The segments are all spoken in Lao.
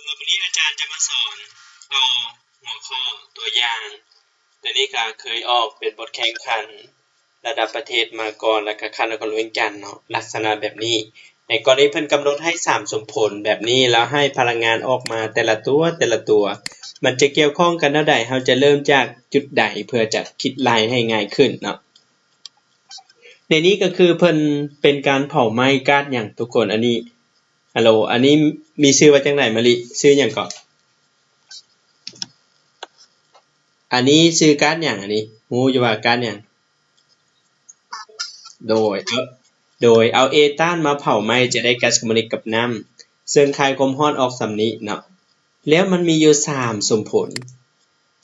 ມື້ນີ້ອາຈານຈະມາສອນຕໍ່ຫົວຂໍ້ຕົວຢ່າງ ຕົວນີ້ກໍເຄີຍອອກເປັນບົດແຂ່ງຂັນລະດັບປະເທດມາກ່ອນ ແລ້ວກໍຂັ້ນນະຄອນຫຼວງວຽງຈັນເນາະ ລັກສະນະແບບນີ້. ໃນກໍລະນີເພິ່ນກຳນົດໃຫ້ສາມສົມຜົນແບບນີ້ ແລ້ວໃຫ້ພະລັງງານອອກມາແຕ່ລະຕົວ ແຕ່ລະຕົວ ມັນຈະກ່ຽວຂ້ອງກັນແນວໃດ? ເຮົາຈະເລີ່ມຈາກຈຸດໃດເພື່ອຈະຄິດໄລ່ໃຫ້ງ່າຍຂຶ້ນເນາະ? ໃນນີ້ກໍຄືເພິ່ນເປັນການເຜົາໄໝ້ກາດຫຍັງທຸກຄົນ? ອັນນີ້ ຮັລໂຫຼ ອັນນີ້ມີຊື່ວ່າຈັ່ງໃດມະລິ? ຊື່ຫຍັງເກາະ? ອັນນີ້ຊື່ກາດຫຍັງ? ອັນນີ້ຮູ້ຢູ່ວ່າກາດຫຍັງ? ໂດຍ ເອົາ ໂດຍເອົາເອຕານມາເຜົາໄໝ້ ຈະໄດ້ກັດຄາບອນນິກກັບນ້ຳ ເຊິ່ງຄາຍຄວາມຮ້ອນອອກສ່ຳນີ້ເນາະ. ແລ້ວມັນມີຢູ່ສາມສົມຜົນ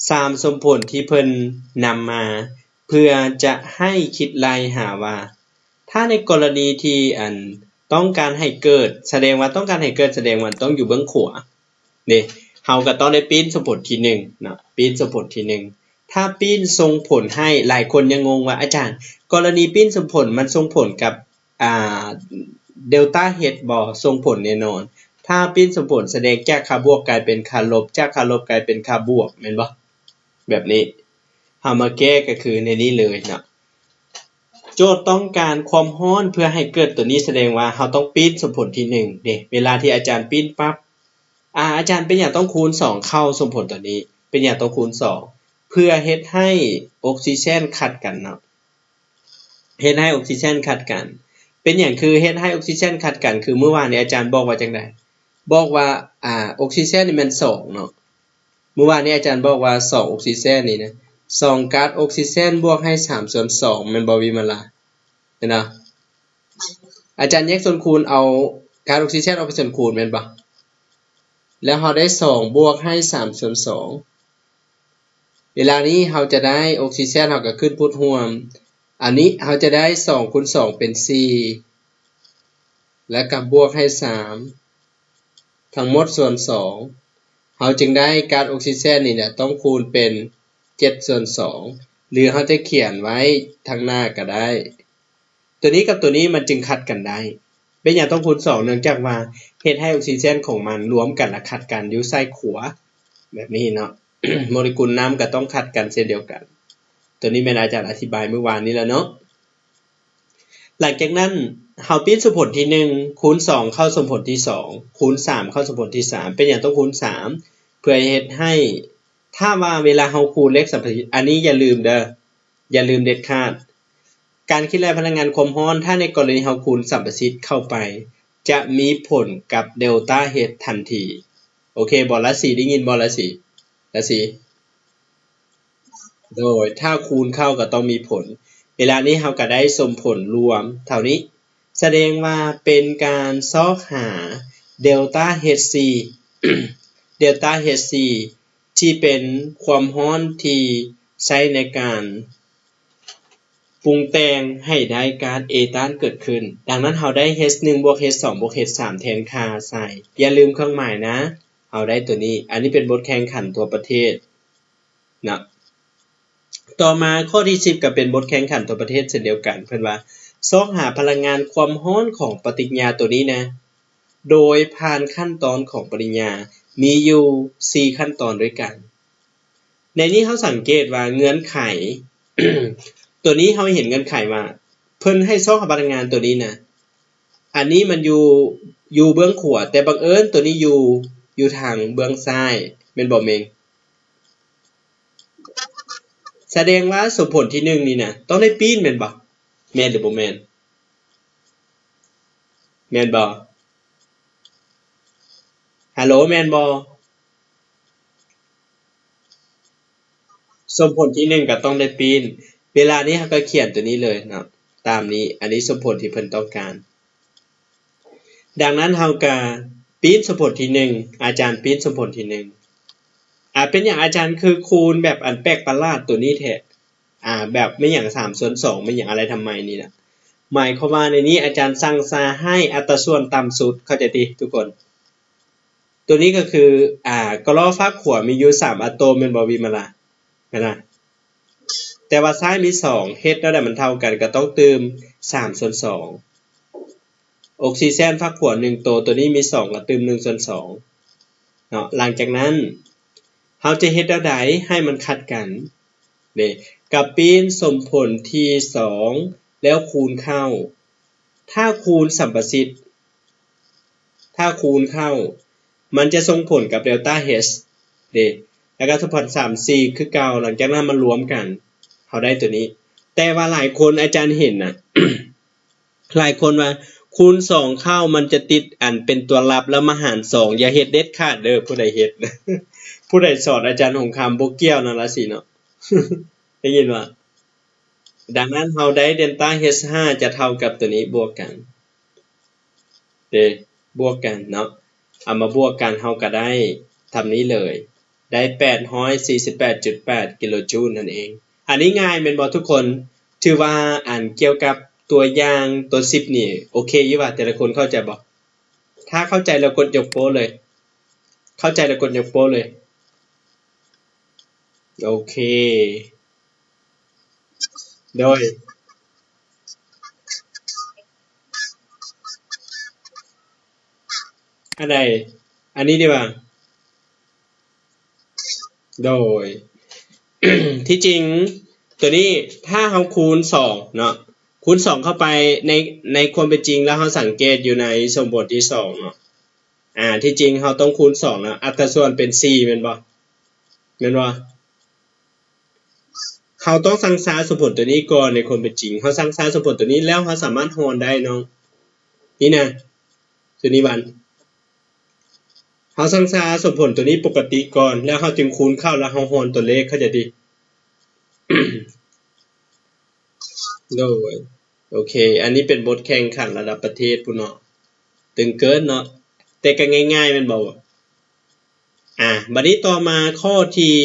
ສາມສົມຜົນທີ່ເພິ່ນນຳມາ ເພື່ອຈະໃຫ້ຄິດໄລ່ຫາວ່າ ຖ້າໃນກໍລະນີທີ່ ອັນ ຕ້ອງການໃຫ້ເກີດ ສະແດງວ່າຕ້ອງການໃຫ້ເກີດ ສະແດງວ່າຕ້ອງຢູ່ເບື້ອງຂວາເດ້ ເຮົາກໍຕ້ອງໄດ້ປີ້ນສົມຜົນທີໜຶ່ງເນາະ ປີ້ນສົມຜົນທີໜຶ່ງ. ຖ້າປີ້ນສົ່ງຜົນໃຫ້ ຫຼາຍຄົນຍັງງົງວ່າ ອາຈານ ກໍລະນີປີ້ນສົມຜົນມັນສົ່ງຜົນກັບ ອ່າ ເດລຕາເຮດບໍ່? ສົ່ງຜົນແນ່ນອນ. ຖ້າປີ້ນສົມຜົນສະແດງຈາກຄ່າບວກກາຍເປັນຄ່າລົບ ຈາກຄ່າລົບກາຍເປັນຄ່າບວກ ແມ່ນບໍ່? ແບບນີ້ ເຮົາມາແກ້ກໍຄືໃນນີ້ເລີຍເນາະ. ໂຈດຕ້ອງການຄວາມຮ້ອນເພື່ອໃຫ້ເກີດຕົວນີ້ ສະແດງວ່າເຮົາຕ້ອງປີ້ນສົມຜົນທີໜຶ່ງເດ້. ເວລາທີ່ອາຈານປີ້ນປັບ ອາ ອາຈານ ເປັນຫຍັງຕ້ອງຄູນສອງເຂົ້າສົມຜົນຕົວນີ້? ເປັນຫຍັງຕ້ອງຄູນສອງ? ເພື່ອເຮັດໃຫ້ອົກຊີແຊນຂັດກັນເນາະ. ເຮັດໃຫ້ອົກຊີແຊນຂັດກັນ. ເປັນຫຍັງຄືເຮັດໃຫ້ອົກຊີແຊນຂັດກັນ? ຄືມື້ວານນີ້ອາຈານບອກວ່າຈັ່ງໃດ? ບອກວ່າ ອ່າ ອົກຊີແຊນນີ້ແມ່ນສອງເນາະ. ມື້ວານນີ້ອາຈານບອກວ່າສອງອົກຊີແຊນນີ້ນະ ສອງກາດອົກຊີແຊນບວກໃຫ້ສາມສ່ວນສອງ ແມ່ນບໍ່ ວິມາລາ? ເຫັນບໍ່? ອາຈານແຍກສ່ວນຄູນ ເອົາກາດອົກຊີແຊນອອກເປັນສ່ວນຄູນ ແມ່ນບໍ່? ແລ້ວເຮົາໄດ້ສອງບວກໃຫ້ສາມສ່ວນສອງ. ເວລານີ້ເຮົາຈະໄດ້ ອົກຊີແຊນເຮົາກໍຂຶ້ນພູດຮ່ວມ ອັນນີ້ເຮົາຈະໄດ້ສອງຄູນສອງເປັນສີ່ ແລ້ວກໍບວກໃຫ້ສາມ ທັງໝົດສ່ວນສອງ ເຮົາຈຶ່ງໄດ້ກາດອົກຊີແຊນນີ້ນະ ຕ້ອງຄູນເປັນເຈັດສ່ວນສອງ ຫຼືເຮົາຈະຂຽນໄວ້ທາງໜ້າກໍໄດ້. ຕົວນີ້ກັບຕົວນີ້ມັນຈຶ່ງຂັດກັນໄດ້. ເປັນຫຍັງຕ້ອງຄູນສອງ? ເນື່ອງຈາກວ່າເຮັດໃຫ້ອົກຊີແຊນຂອງມັນລວມກັນ ແລະ ຂັດກັນຢູ່ຊ້າຍຂວາ ແບບນີ້ເນາະ. ໂມເລກຸນນ້ຳກໍຕ້ອງຂັດກັນເຊັ່ນດຽວກັນ. ຕົວນີ້ແມ່ນອາຈານອະທິບາຍມື້ວານນີ້ແລ້ວເນາະ. ຫຼັງຈາກນັ້ນ ເຮົາປີ້ນສົມຜົນທີໜຶ່ງ ຄູນສອງເຂົ້າສົມຜົນທີສອງ ຄູນສາມເຂົ້າສົມຜົນທີສາມ. ເປັນຫຍັງຕ້ອງຄູນສາມ? ເພື່ອເຮັດໃຫ້ ຖ້າວ່າເວລາເຮົາຄູນເລກສຳພັດ ອັນນີ້ຢ່າລືມເດີ ຢ່າລືມເດັດຂາດ ການຄິດໄລ່ພະລັງງານຄວາມຮ້ອນ ຖ້າໃນກໍລະນີເຮົາຄູນສຳປະສິດເຂົ້າໄປ ຈະມີຜົນກັບເດລຕາເຮດທັນທີ. ໂອເຄບໍ່ລາສີ? ໄດ້ຍິນບໍ່ລາສີ? ລາສີ? ໂດຍ ຖ້າຄູນເຂົ້າກໍຕ້ອງມີຜົນ. ເວລານີ້ເຮົາກໍໄດ້ສົມຜົນລວມເທົ່ານີ້ ສະແດງວ່າເປັນການຊອກຫາເດລຕາເຮດສີ່ ເດລຕາເຮດສີ່ ທີ່ເປັນຄວາມຮ້ອນທີ່ໃຊ້ໃນການປຸງແຕ່ງໃຫ້ໄດ້ກາດເອຕານເກີດຂຶ້ນ. ດັ່ງນັ້ນເຮົາໄດ້ເຮດໜຶ່ງບວກເຮດສອງບວກເຮດສາມແທນຄ່າໃສ່. ຢ່າລືມເຄື່ອງໝາຍນະ, ເຮົາໄດ້ຕົວນີ້. ອັນນີ້ເປັນບົດແຂ່ງຂັນທົ່ວປະເທດນະ. ຕໍ່ມາຂໍ້ທີສິບກໍເປັນບົດແຂ່ງຂັນທົ່ວປະເທດເຊັ່ນດຽວກັນ. ເພິ່ນວ່າ ຊອກຫາພະລັງງານຄວາມຮ້ອນຂອງປະຕິກິລິຍາຕົວນີ້ນະ ໂດຍຜ່ານຂັ້ນຕອນຂອງປະຕິກິລິຍາ ມີຢູ່ສີ່ຂັ້ນຕອນດ້ວຍກັນ. ໃນນີ້ເຮົາສັງເກດວ່າເງື່ອນໄຂ ຕົວນີ້ເຮົາເຫັນເງື່ອນໄຂວ່າ ເພິ່ນໃຫ້ຊອກຫາພະລັງງານຕົວນີ້ນະ ອັນນີ້ມັນຢູ່ ຢູ່ເບື້ອງຂວາ ແຕ່ບັງເອີນຕົວນີ້ຢູ່ ຢູ່ທາງເບື້ອງຊ້າຍ ແມ່ນບໍ່ເມງ? ສະແດງວ່າສົມຜົນທີໜຶ່ງນີ້ນະ ຕ້ອງໄດ້ປີ້ນແມ່ນບໍ່? ແມ່ນຫຼືບໍ່ແມ່ນ? ແມ່ນບໍ່? ຮັລໂຫຼ ແມ່ນບໍ່? ສົມຜົນທີໜຶ່ງກໍຕ້ອງໄດ້ປີ້ນ. ເວລານີ້ເຮົາກໍຂຽນຕົວນີ້ເລີຍເນາະ ຕາມນີ້. ອັນນີ້ສົມຜົນທີ່ເພິ່ນຕ້ອງການ. ດັ່ງນັ້ນເຮົາກໍປີ້ນສົມຜົນທີໜຶ່ງ ອາຈານປີ້ນສົມຜົນທີໜຶ່ງ. ອາ ເປັນຫຍັງອາຈານຄືຄູນແບບອັນແປກປະຫຼາດຕົວນີ້ແທ້? ອາ ແບບແມ່ນຫຍັງສາມສ່ວນສອງ ແມ່ນຫຍັງອະໄລທຳໄມນີ້ນະ? ໝາຍຄວາມວ່າໃນນີ້ອາຈານສັ່ງຊາໃຫ້ອັດຕາສ່ວນຕ່ຳສຸດ ເຂົ້າໃຈຕິທຸກຄົນ? ຕົວນີ້ກໍຄື ອາ ກໍລໍຟາກຂວາມີຢູ່ສາມອາໂຕມ ແມ່ນບໍ່ ວິມາລາ? ຫັ້ນນະ. ແຕ່ວ່າຊ້າຍມີສອງ ເຮັດແນວໃດມັນເທົ່າກັນ? ກໍຕ້ອງຕື່ມສາມສ່ວນສອງ. ອົກຊີແຊນຟາກຂວາໜຶ່ງໂຕ ຕົວນີ້ມີສອງ ກໍຕື່ມໜຶ່ງສ່ວນສອງ. ເນາະ. ຫຼັງຈາກນັ້ນ ເຮົາຈະເຮັດແນວໃດໃຫ້ມັນຂັດກັນເດ້? ກະປີ້ນສົມຜົນທີສອງ ແລ້ວຄູນເຂົ້າ. ຖ້າຄູນສຳປະສິດ ຖ້າຄູນເຂົ້າ ມັນຈະສົ່ງຜົນກັບເດລຕາ H ເດ້ ແລ້ວກໍສອງພັນສາມສິບສີ່ຄືເກົ່າ. ຫຼັງຈາກນັ້ນມາລວມກັນ ເຮົາໄດ້ຕົວນີ້. ແຕ່ວ່າຫຼາຍຄົນ ອາຈານເຫັນນະ ຫຼາຍຄົນວ່າ ຄູນສອງເຂົ້າ ມັນຈະຕິດອັນເປັນຕົວລັບ ແລ້ວມາຫານສອງ. ຢ່າເຮັດເດັດຂາດເດີ້ ຜູ້ໃດເຮັດ ຜູ້ໃດສອນອາຈານຫົງຄຳ ບໍ່ກ່ຽວນະລາສີເນາະ ໄດ້ຍິນບໍ່? ດັ່ງນັ້ນເຮົາໄດ້ເດລຕາ H ຫ້າ ຈະເທົ່າກັບຕົວນີ້ບວກກັນ ເດ້ ບວກກັນເນາະ ເອົາມາບວກກັນ ເຮົາກໍໄດ້ສ່ຳນີ້ເລີຍ ໄດ້ແປດຮ້ອຍສີ່ສິບແປດຈຸດແປດກິໂລຈູນນັ້ນເອງ. ອັນນີ້ງ່າຍແມ່ນບໍ່ທຸກຄົນ? ຖືວ່າອັນກ່ຽວກັບຕົວຢ່າງຕົວສິບນີ້ ໂອເຄຢູ່ຫວາ? ແຕ່ລະຄົນເຂົ້າໃຈບໍ່? ຖ້າເຂົ້າໃຈແລ້ວກົດຍົກໂປ້ເລີຍ ເຂົ້າໃຈແລ້ວກົດຍົກໂປ້ເລີຍ. ໂອເຄ ໂດຍ ອັນໃດ? ອັນນີ້ດີກວ່າ ໂດຍ ທີ່ຈິງຕົວນີ້ ຖ້າເຮົາຄູນສອງເນາະ ຄູນສອງເຂົ້າໄປໃນ ໃນຄວາມເປັນຈິງ ແລ້ວເຮົາສັງເກດຢູ່ໃນສົມຜົນທີສອງເນາະ ອາ ທີ່ຈິງເຮົາຕ້ອງຄູນສອງແລ້ວ ອັດຕາສ່ວນເປັນສີ່ແມ່ນບໍ່? ແມ່ນບໍ່? ເຮົາຕ້ອງຊັງຊາສົມຜົນຕົວນີ້ກ່ອນ ໃນຄວາມເປັນຈິງ ເຮົາຊັງຊາສົມຜົນຕົວນີ້ແລ້ວ ເຮົາສາມາດຮອນໄດ້ນ້ອງ ນີ້ນະ ສຸນິວັນ ເຮົາຊັງຊາສົມຜົນຕົວນີ້ປົກກະຕິກ່ອນ ແລ້ວເຮົາຈຶ່ງຄູນເຂົ້າ ແລ້ວເຮົາຮອນຕົວເລກ ເຂົ້າໃຈຕິ? ໂດຍ ໂອເຄ ອັນນີ້ເປັນບົດແຂ່ງຂັນລະດັບປະເທດພຸ້ນເນາະ ຕຶງເກີນເນາະ ແຕ່ກໍງ່າຍໆແມ່ນບໍ່? ອາ ບັດນີ້ຕໍ່ມາຂໍ້ທີ່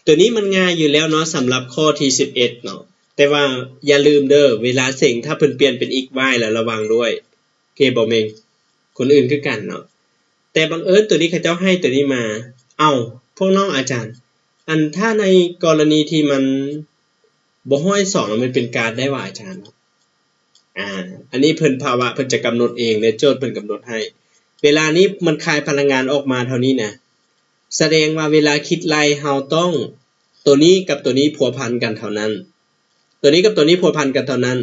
ຕົວນີ້ມັນງ່າຍຢູ່ແລ້ວເນາະ ສຳລັບຂໍ້ທີສິບເອັດເນາະ ແຕ່ວ່າຢ່າລືມເດີ້ ເວລາເສັງ ຖ້າເພິ່ນປ່ຽນເປັນ x y ລະລະວັງດ້ວຍ ໂອເຄບໍ່ເມັງ? ຄົນອື່ນຄືກັນເນາະ ແຕ່ບັງເອີນຕົວນີ້ເຂົາເຈົ້າໃຫ້ຕົວນີ້ມາ ເອົ້າ ພວກນ້ອງອາຈານ ອັນຖ້າໃນກໍລະນີທີ່ມັນບໍ່ຮ້ອຍສອງ ແລ້ວມັນເປັນກາດໄດ້ຫວາອາຈານ? ອາ ອັນນີ້ເພິ່ນ ພາວະເພິ່ນຈະກຳນົດເອງເດ້ ໂຈດເພິ່ນກຳນົດໃຫ້ ເວລານີ້ມັນຄາຍພະລັງງານອອກມາເທົ່ານີ້ນະ ສະແດງວ່າເວລາຄິດໄລ່ເຮົາຕ້ອງ ຕົວນີ້ກັບຕົວນີ້ພົວພັນກັນເທົ່ານັ້ນ ຕົວນີ້ກັບຕົວນີ້ພົວພັນກັນເທົ່ານັ້ນ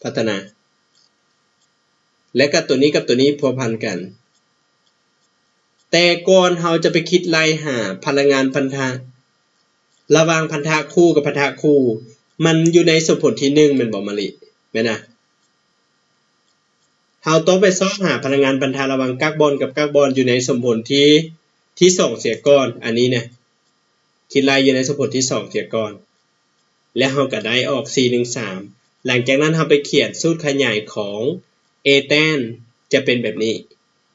ພັດທະນາ ແລະກໍຕົວນີ້ກັບຕົວນີ້ພົວພັນກັນ. ແຕ່ກ່ອນເຮົາຈະໄປຄິດໄລ່ຫາພະລັງງານພັນທະ ລະຫວ່າງພັນທະຄູ່ກັບພັນທະຄູ່ ມັນຢູ່ໃນສົມຜົນທີໜຶ່ງແມ່ນບໍ່ມະລິ? ແມ່ນນະ? ເຮົາຕ້ອງໄປຊອກຫາພະລັງງານພັນທະລະຫວ່າງກາກບອນກັບກາກບອນຢູ່ໃນສົມຜົນທີ ທີສອງເສຍກ່ອນ ອັນນີ້ນະ ຄິດໄລ່ຢູ່ໃນສົມຜົນທີສອງເສຍກ່ອນ ແລ້ວເຮົາກໍໄດ້ອອກ ສີ່ໜຶ່ງສາມ ຫຼັງຈາກນັ້ນເຮົາໄປຂຽນສູດຂະຫຍາຍຂອງ A tan ຈະເປັນແບບນີ້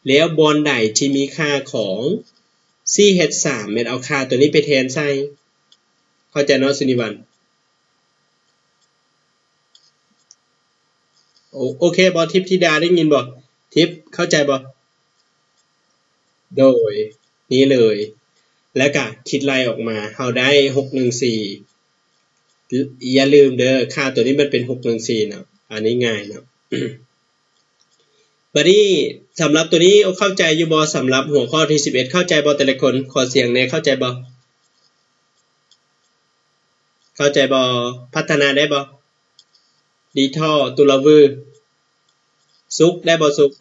ແລ້ວບ່ອນໃດທີ່ມີຄ່າຂອງ C H ສາມ ແມ່ນເອົາຄ່າຕົວນີ້ໄປແທນໃສ່ ເຂົ້າໃຈເນາະ ສຸນິວັນ? ໂອ ໂອເຄບໍ່ ທິບທິດາ ໄດ້ຍິນບໍ່? ທິບ ເຂົ້າໃຈບໍ່? ໂດຍ ນີ້ເລີຍ ແລ້ວກະຄິດໄລ່ອອກມາ ເຮົາໄດ້ ຫົກໜຶ່ງສີ່ ຢ່າລືມເດີ້ ຄ່າຕົວນີ້ມັນເປັນ ຫົກໜຶ່ງສີ່ ເນາະ ອັນນີ້ງ່າຍເນາະ. ບັດນີ້ ສຳລັບຕົວນີ້ ເຂົ້າໃຈຢູ່ບໍ່? ສຳລັບຫົວຂໍ້ທີສິບເອັດ ເຂົ້າໃຈບໍ່ແຕ່ລະຄົນ? ຂໍສຽງແດ່ ເຂົ້າໃຈບໍ່? ເຂົ້າໃຈບໍ່? ພັດທະນາໄດ້ບໍ່? ດີທໍ່ ຕຸລະວື ສຸກ ໄດ້ບໍ່ສຸກ?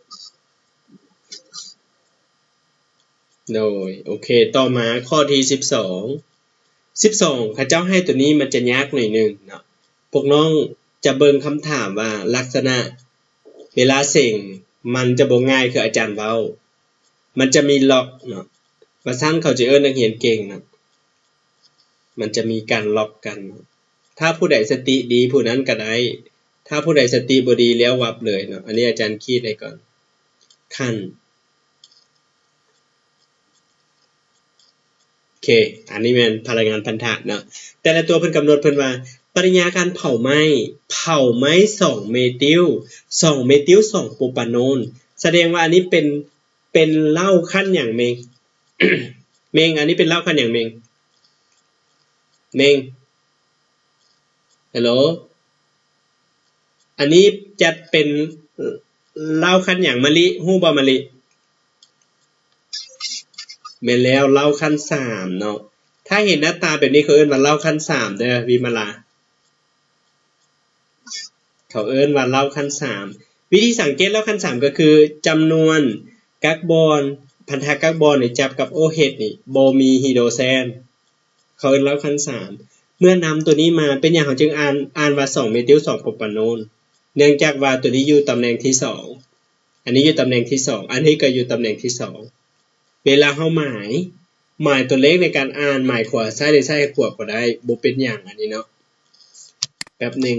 ໂດຍ ໂອເຄ ຕໍ່ມາຂໍ້ທີສິບສອງ ສິບສອງ ເຂົາເຈົ້າໃຫ້ຕົວນີ້ມັນຈະຍາກໜ້ອຍໜຶ່ງເນາະ ພວກນ້ອງຈະເບິ່ງຄຳຖາມວ່າລັກສະນະເວລາເສັງມັນຈະບໍ່ງ່າຍຄືອາຈານເວົ້າ ມັນຈະມີລັອກເນາະ ວ່າຊັ້ນເຂົາຈະເອີ້ນນັກຮຽນເກັ່ງເນາະ ມັນຈະມີການລັອກກັນເນາະ ຖ້າຜູ້ໃດສະຕິດີຜູ້ນັ້ນກໍໄດ້ ຖ້າຜູ້ໃດສະຕິບໍ່ດີແລ້ວວັບເລີຍເນາະ ອັນນີ້ອາຈານຂີດໃຫ້ກ່ອນ ຂັ້ນ ໂອເຄ ອັນນີ້ແມ່ນພະລັງງານພັນທະເນາະ ແຕ່ລະຕົວເພິ່ນກຳນົດເພິ່ນວ່າ ປະລິຍາການເຜົາໄມ້ ເຜົາໄມ້ສອງເມຕິວ ສອງເມຕິວ ສອງໂປປາໂນນ ສະແດງວ່າອັນນີ້ເປັນ ເປັນເຫຼົ້າຂັ້ນຫຍັງເມັງ? ເມັງ ອັນນີ້ເປັນເຫຼົ້າຂັ້ນຫຍັງເມັງ? ເມັງ ຮັລໂຫຼ ອັນນີ້ຈັດເປັນເຫຼົ້າຂັ້ນຫຍັງ? ມະລິ ຮູ້ບໍ່ມະລິ? ແມ່ນແລ້ວ ເຫຼົ່າຂັ້ນສາມເນາະ. ຖ້າເຫັນໜ້າຕາແບບນີ້ ເຂົາເອີ້ນວ່າເຫຼົ່າຂັ້ນສາມເດີ ວິມະລາ. ເຂົາເອີ້ນວ່າເຫຼົ່າຂັ້ນສາມ. ວິທີສັງເກດເຫຼົ່າຂັ້ນສາມກໍຄື ຈຳນວນກັກບອນ ພັນທະກັກບອນນີ້ຈັບກັບໂອເຮັດນີ້ ບໍ່ມີຮີໂດຣແຊນ. ເຂົາເອີ້ນເຫຼົ່າຂັ້ນສາມ. ເມື່ອນຳຕົວນີ້ມາ ເປັນຫຍັງເຮົາຈຶ່ງອ່ານ ອ່ານວ່າສອງເມທິວສອງໂປຣປາໂນນ? ເນື່ອງຈາກວ່າຕົວນີ້ຢູ່ຕຳແໜ່ງທີສອງ ອັນນີ້ຢູ່ຕຳແໜ່ງທີສອງ ອັນນີ້ກໍຢູ່ຕຳແໜ່ງທີສອງ. ເວລາເຮົາໝາຍ ໝາຍຕົວເລກໃນການອ່ານ ໝາຍຂວາຊ້າຍ ຫຼື ຊ້າຍຂວາກໍໄດ້ ບໍ່ເປັນຫຍັງ ອັນນີ້ເນາະ. ແປັບໜຶ່ງ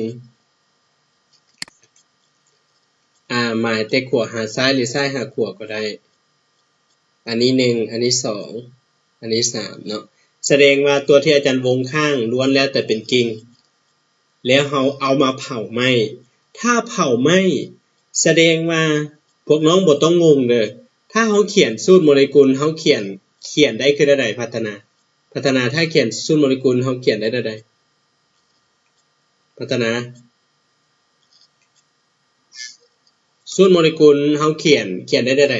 ອາ ໝາຍແຕ່ຂວາຫາຊ້າຍ ຫຼື ຊ້າຍຫາຂວາກໍໄດ້. ອັນນີ້ໜຶ່ງ ອັນນີ້ສອງ ອັນນີ້ສາມເນາະ. ສະແດງວ່າຕົວທີ່ອາຈານວົງຂ້າງລ້ວນແລ້ວແຕ່ເປັນກິ່ງ ແລ້ວເຮົາເອົາມາເຜົາໄໝ້. ຖ້າເຜົາໄໝ້ ສະແດງວ່າ ພວກນ້ອງບໍ່ຕ້ອງງົງເດີ. ຖ້າເຮົາຂຽນສູດໂມເລກຸນ ເຮົາຂຽນ ຂຽນໄດ້ຄືແນວໃດ ພັດທະນາ? ພັດທະນາ ຖ້າຂຽນສູດໂມເລກຸນ ເຮົາຂຽນໄດ້ແນວໃດ? ພັດທະນາ ສູດໂມເລກຸນເຮົາຂຽນ ຂຽນໄດ້ແນວໃດ?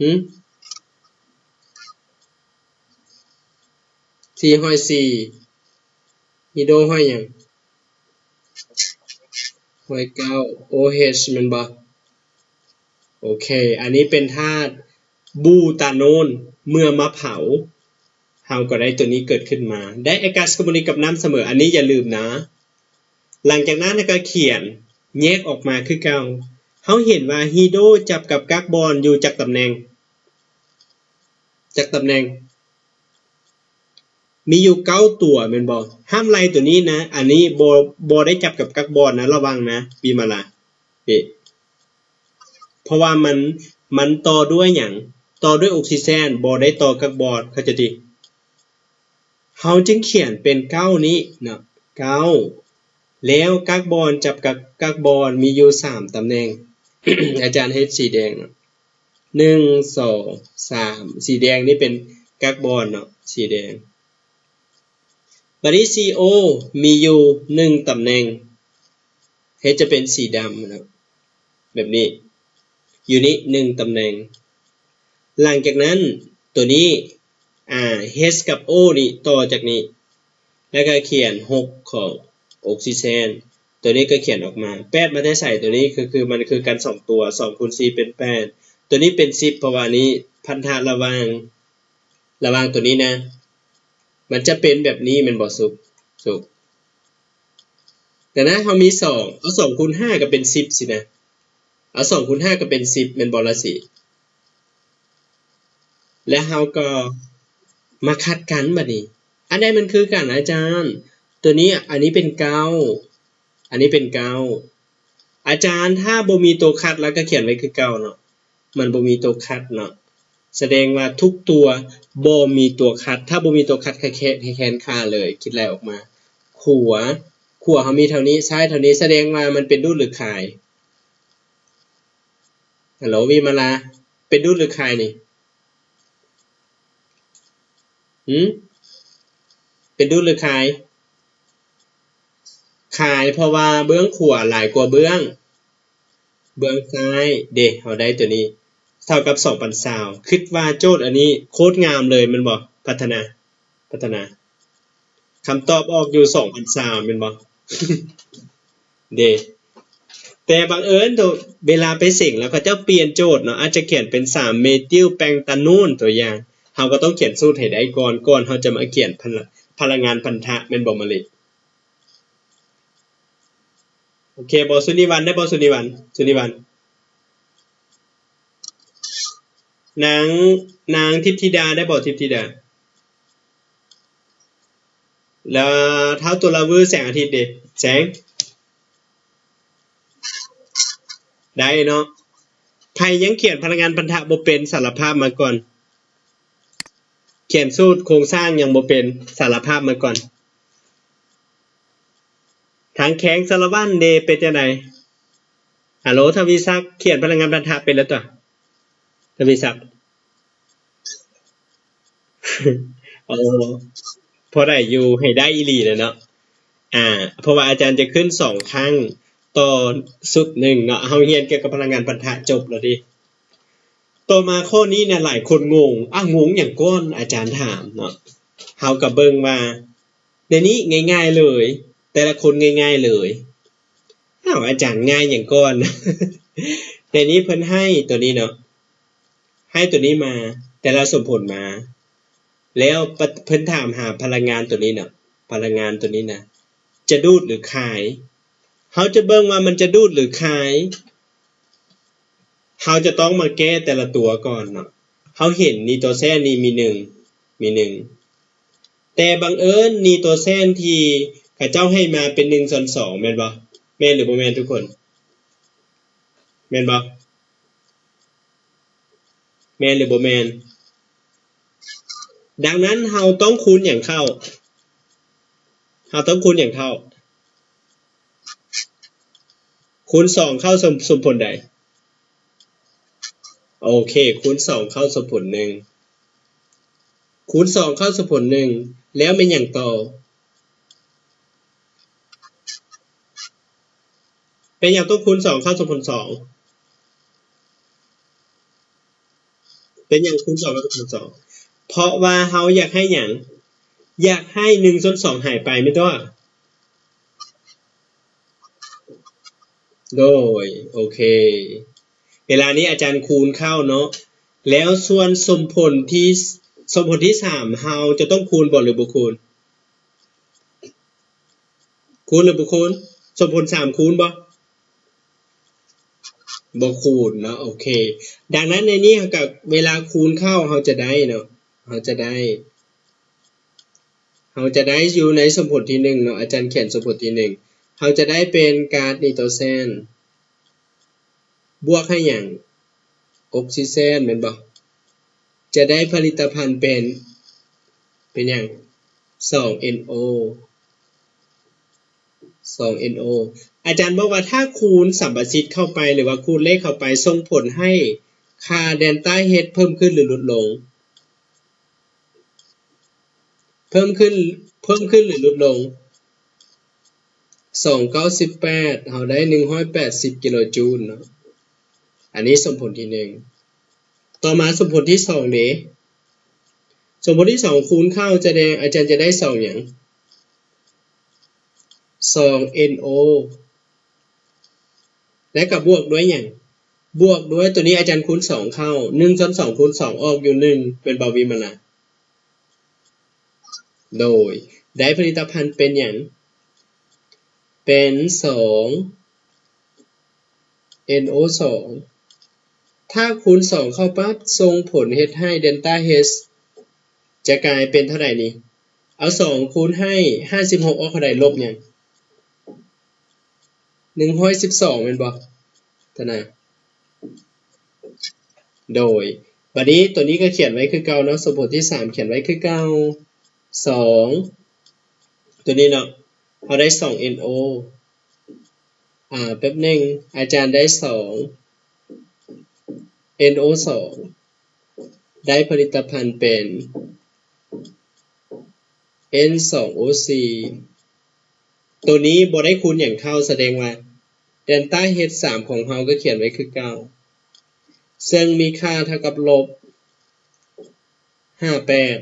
ຫຶ? ສີ່ຮ້ອຍສີ່ ຮີໂດຮ້ອຍຫຍັງ? ຮ້ອຍເກົ້າ ໂອເອັດ ແມ່ນບໍ່? ໂອເຄ ອັນນີ້ເປັນທາດບູຕາໂນນ. ເມື່ອມາເຜົາ ເຮົາກໍໄດ້ຕົວນີ້ເກີດຂຶ້ນມາ ໄດ້ອາກາສະກັບໂມເລກຸນກັບນ້ຳສະເໝີ. ອັນນີ້ຢ່າລືມນະ. ຫຼັງຈາກນັ້ນເຮົາກໍຂຽນແຍກອອກມາຄືເກົ່າ. ເຮົາເຫັນວ່າຮີໂດຈັບກັບກັກບອນຢູ່ຈັກຕຳແໜ່ງ? ຈັກຕຳແໜ່ງ? ມີຢູ່ເກົ້າຕົວແມ່ນບໍ່? ຫ້າມໄລ່ຕົວນີ້ນະ. ອັນນີ້ບໍ່ ບໍ່ໄດ້ຈັບກັບກັກບອນນະ ລະວັງນະ ວິມະລາ. ເອ ເພາະວ່າມັນ ມັນຕໍ່ດ້ວຍຫຍັງ? ຕໍ່ດ້ວຍອົກຊີເຈນ ບໍ່ໄດ້ຕໍ່ກັກບອນ ເຂົ້າໃຈຕິ? ເຮົາຈຶ່ງຂຽນເປັນເກົ້ານີ້ເນາະ ເກົ້າ ແລ້ວກັກບອນຈັບກັບກັກບອນມີຢູ່ສາມຕຳແໜ່ງ. ອາຈານເຮັດສີແດງເນາະ ໜຶ່ງ ສອງ ສາມ ສີແດງນີ້ເປັນກັກບອນເນາະ ສີແດງ. ບາດນີ້ ຊີໂອ ມີຢູ່ໜຶ່ງຕຳແໜ່ງ ເຮັດຈະເປັນສີດຳເນາະ ແບບນີ້ ຢູ່ນີ້ໜຶ່ງຕຳແໜ່ງ. ຫຼັງຈາກນັ້ນ ຕົວນີ້ ອາ ເອັດ ກັບ ໂອ ນີ້ຕໍ່ຈາກນີ້ ແລ້ວກໍຂຽນຫົກຂອງອົກຊີເຈນ. ຕົວນີ້ກໍຂຽນອອກມາ ແປດມາແຕ່ໃສ? ຕົວນີ້ກໍຄືມັນຄືກັນສອງຕົວ ສອງຄູນສີ່ເປັນແປດ ຕົວນີ້ເປັນສິບ ເພາະວ່ານີ້ພັນທະລະຫວ່າງ ລະຫວ່າງຕົວນີ້ນະ ມັນຈະເປັນແບບນີ້ແມ່ນບໍ່? ສຸກ ສຸກ ແຕ່ນະ ເຮົາມີສອງ ເອົາສອງຄູນຫ້າກໍເປັນສິບຊີ້ນະ ເອົາສອງຄູນຫ້າກໍເປັນສິບແມ່ນບໍ່ລະສີ? ແລ້ວເຮົາກໍມາຂັດກັນບາດນີ້ ອັນໃດມັນຄືກັນອາຈານ? ຕົວນີ້ ອັນນີ້ເປັນເກົ້າ ອັນນີ້ເປັນເກົ້າ. ອາຈານ ຖ້າບໍ່ມີຕົວຂັດ ລະກະຂຽນໄວ້ຄືເກົ່າເນາະ ມັນບໍ່ມີຕົວຂັດເນາະ ສະແດງວ່າທຸກຕົວບໍ່ມີຕົວຂັດ. ຖ້າບໍ່ມີຕົວຂັດ ແຄນ ແຄນຄ່າເລີຍ ຄິດໄລ່ອອກມາ. ຂວາ ຂວາເຮົາມີເທົ່ານີ້ ຊ້າຍເທົ່ານີ້ ສະແດງວ່າມັນເປັນດູດ ຫຼື ຂາຍ? ຮັລໂຫຼ ວິມະລາ ເປັນດູດ ຫຼື ຂາຍນີ້? ຫື? ເປັນດູດ ຫຼື ຂາຍ? ຂາຍ ເພາະວ່າເບື້ອງຂວາຫຼາຍກວ່າເບື້ອງ ເບື້ອງຊ້າຍເດ. ເຮົາໄດ້ຕົວນີ້ເທົ່າກັບສອງພັນຊາວ. ຄິດວ່າໂຈດອັນນີ້ໂຄດງາມເລີຍແມ່ນບໍ່? ພັດທະນາ ພັດທະນາ ຄຳຕອບອອກຢູ່ສອງພັນຊາວແມ່ນບໍ່? ເດ ແຕ່ບັງເອີນໂຕ ເວລາໄປເສັງແລ້ວ ເຂົາເຈົ້າປ່ຽນໂຈດເນາະ ອາດຈະຂຽນເປັນສາມເມທິວແປງຕາໂນນ ຕົວຢ່າງ ເຮົາກໍຕ້ອງຂຽນສູດໃຫ້ໄດ້ກ່ອນ ກ່ອນເຮົາຈະມາຂຽນພະ ພະລັງງານພັນທະ ແມ່ນບໍ່ມະລິ? ໂອເຄບໍ່? ສຸນິວັນ ໄດ້ບໍ່? ສຸນິວັນ ສຸນິວັນ ນາງ ນາງທິບທິດາ ໄດ້ບໍ່? ທິບທິດາ ແລ້ວທ້າວຕຸລາວື ແສງອາທິດເດ? ແສງ ໄດ້ເນາະ. ໃຜຍັງຂຽນພະລັງງານພັນທະບໍ່ເປັນ ສາລະພາບມາກ່ອນ. ຂຽນສູດໂຄງສ້າງຍັງບໍ່ເປັນ ສາລະພາບມາກ່ອນ. ທາງແຂວງສາລະວັນເດ ເປັນຈັ່ງໃດ? ຮັລໂຫຼ ທະວີສັກ ຂຽນພະລັງງານພັນທະເປັນແລ້ວຕົວະ ທະວີສັກ? ໂອ້ ພໍໄດ້ຢູ່ ໃຫ້ໄດ້ອີ່ຫຼີແຫຼະເນາະ. ອາ ເພາະວ່າອາຈານຈະຂຶ້ນສອງຄັ້ງຕໍ່ຊຸດໜຶ່ງເນາະ. ເຮົາຮຽນກ່ຽວກັບພະລັງງານພັນທະຈົບແລ້ວເດ. ຕໍ່ມາຂໍ້ນີ້ນະ ຫຼາຍຄົນງົງ ອ້າວ ງົງຫຍັງກ່ອນ ອາຈານຖາມເນາະ. ເຮົາກໍເບິ່ງວ່າ ໃນນີ້ງ່າຍໆເລີຍ ແຕ່ລະຄົນງ່າຍໆເລີຍ. ອ້າວ ອາຈານ ງ່າຍຫຍັງກ່ອນ. ໃນນີ້ເພິ່ນໃຫ້ຕົວນີ້ເນາະ ໃຫ້ຕົວນີ້ມາ ແຕ່ລະສົມຜົນມາ ແລ້ວປະ ເພິ່ນຖາມຫາພະລັງງານຕົວນີ້ເນາະ ພະລັງງານຕົວນີ້ນະ ຈະດູດຫຼືຄາຍ. ເຮົາຈະເບິ່ງວ່າມັນຈະດູດຫຼືຄາຍ. ເຮົາຈະຕ້ອງມາແກ້ແຕ່ລະຕົວກ່ອນເນາະ. ເຮົາເຫັນນີ້ຕົວແຊນນີ້ມີໜຶ່ງ ມີໜຶ່ງ ແຕ່ບັງເອີນນີ້ຕົວແຊນທີ່ເຂົາເຈົ້າໃຫ້ມາເປັນໜຶ່ງສ່ວນສອງ ແມ່ນບໍ່? ແມ່ນຫຼືບໍ່ແມ່ນທຸກຄົນ? ແມ່ນບໍ່? ແມ່ນຫຼືບໍ່ແມ່ນ? ດັ່ງນັ້ນເຮົາຕ້ອງຄູນຫຍັງເຂົ້າ? ເຮົາຕ້ອງຄູນຫຍັງເຂົ້າ? ຄູນສອງເຂົ້າສົມ ສົມຜົນໃດ? ໂອເຄ ຄູນສອງເຂົ້າສົມຜົນໜຶ່ງ ຄູນສອງເຂົ້າສົມຜົນໜຶ່ງ ແລ້ວແມ່ນຫຍັງຕໍ່? ເປັນຫຍັງຕ້ອງຄູນສອງເຂົ້າສົມຜົນສອງ? ເປັນຫຍັງຄູນສອງເຂົ້າສົມຜົນສອງ? ເພາະວ່າເຮົາຢາກໃຫ້ຫຍັງ? ຢາກໃຫ້ໜຶ່ງສ່ວນສອງຫາຍໄປແມ່ນຕົວະ? ໂດຍ ໂອເຄ ເວລານີ້ອາຈານຄູນເຂົ້າເນາະ ແລ້ວສ່ວນສົມຜົນທີ່ ສົມຜົນທີ່ສາມ ເຮົາຈະຕ້ອງຄູນບໍ່ ຫຼືບໍ່ຄູນ? ຄູນຫຼືບໍ່ຄູນ? ສົມຜົນສາມຄູນບໍ່? ບໍ່ຄູນເນາະ ໂອເຄ. ດັ່ງນັ້ນໃນນີ້ເຮົາກໍເວລາຄູນເຂົ້າເຮົາຈະໄດ້ເນາະ ເຮົາຈະໄດ້ ເຮົາຈະໄດ້ຢູ່ໃນສົມຜົນທີໜຶ່ງເນາະ ອາຈານຂຽນສົມຜົນທີໜຶ່ງ ເຮົາຈະໄດ້ເປັນກາດນີໂຕແຊນ ບວກໃຫ້ຫຍັງ? ອົກຊີເຈນແມ່ນບໍ່? ຈະໄດ້ຜະລິດຕະພັນເປັນ ເປັນຫຍັງ? ສອງເອັນໂອ ສອງເອັນໂອ ອາຈານບອກວ່າຖ້າຄູນສຳປະສິດເຂົ້າໄປ ຫຼືວ່າຄູນເລກເຂົ້າໄປ ສົ່ງຜົນໃຫ້ຄ່າເດນຕາເອຊເພີ່ມຂຶ້ນ ຫຼື ຫຼຸດລົງ? ເພີ່ມຂຶ້ນ ເພີ່ມຂຶ້ນ ຫຼື ຫຼຸດລົງ? ສອງ ເກົ້າສິບແປດ ເຮົາໄດ້ໜຶ່ງຮ້ອຍແປດສິບກິໂລຈູນເນາະ ອັນນີ້ສົມຜົນທີໜຶ່ງ. ຕໍ່ມາສົມຜົນທີສອງເດ ສົມຜົນທີສອງຄູນເຂົ້າຈະໄດ້ ອາຈານຈະໄດ້ສອງຫຍັງ? ສອງເອັນໂອ ແລະກໍບວກດ້ວຍຫຍັງ? ບວກດ້ວຍຕົວນີ້ອາຈານຄູນສອງເຂົ້າ ໜຶ່ງສ່ວນສອງຄູນສອງອອກຢູ່ໜຶ່ງ ແມ່ນບໍ່ວິມະລາ? ໂດຍ ໄດ້ຜະລິດຕະພັນເປັນຫຍັງ? ເປັນສອງເອັນໂອສອງ ຖ້າຄູນສອງເຂົ້າປັບ ສົ່ງຜົນເຮັດໃຫ້ເດນຕາເອຊຈະກາຍເປັນເທົ່າໃດນີ້? ເອົາສອງຄູນໃຫ້ຫ້າສິບຫົກອອກເທົ່າໃດ? ລົບຫຍັງ? ໜຶ່ງຮ້ອຍສິບສອງແມ່ນບໍ່? ຕະນາ ໂດຍ ບາດນີ້ຕົວນີ້ກໍຂຽນໄວ້ຄືເກົ່າເນາະ ສົມຜົນທີສາມຂຽນໄວ້ຄືເກົ່າ ສອງ ຕົວນີ້ເນາະ ເຮົາໄດ້ສອງເອັນໂອ ອາ ແປັບໜຶ່ງ ອາຈານໄດ້ສອງເອັນໂອສອງ ໄດ້ຜະລິດຕະພັນເປັນເອັນສອງໂອສີ່ ໂຕນີ້ບໍ່ໄດ້ຄູນຫຍັງເຂົ້າ ສະແດງວ່າເດນຕາເອຊສາມຂອງເຮົາກໍຂຽນໄວ້ຄືເກົ່າ ເຊິ່ງມີຄ່າເທົ່າກັບລົບຫ້າແປດ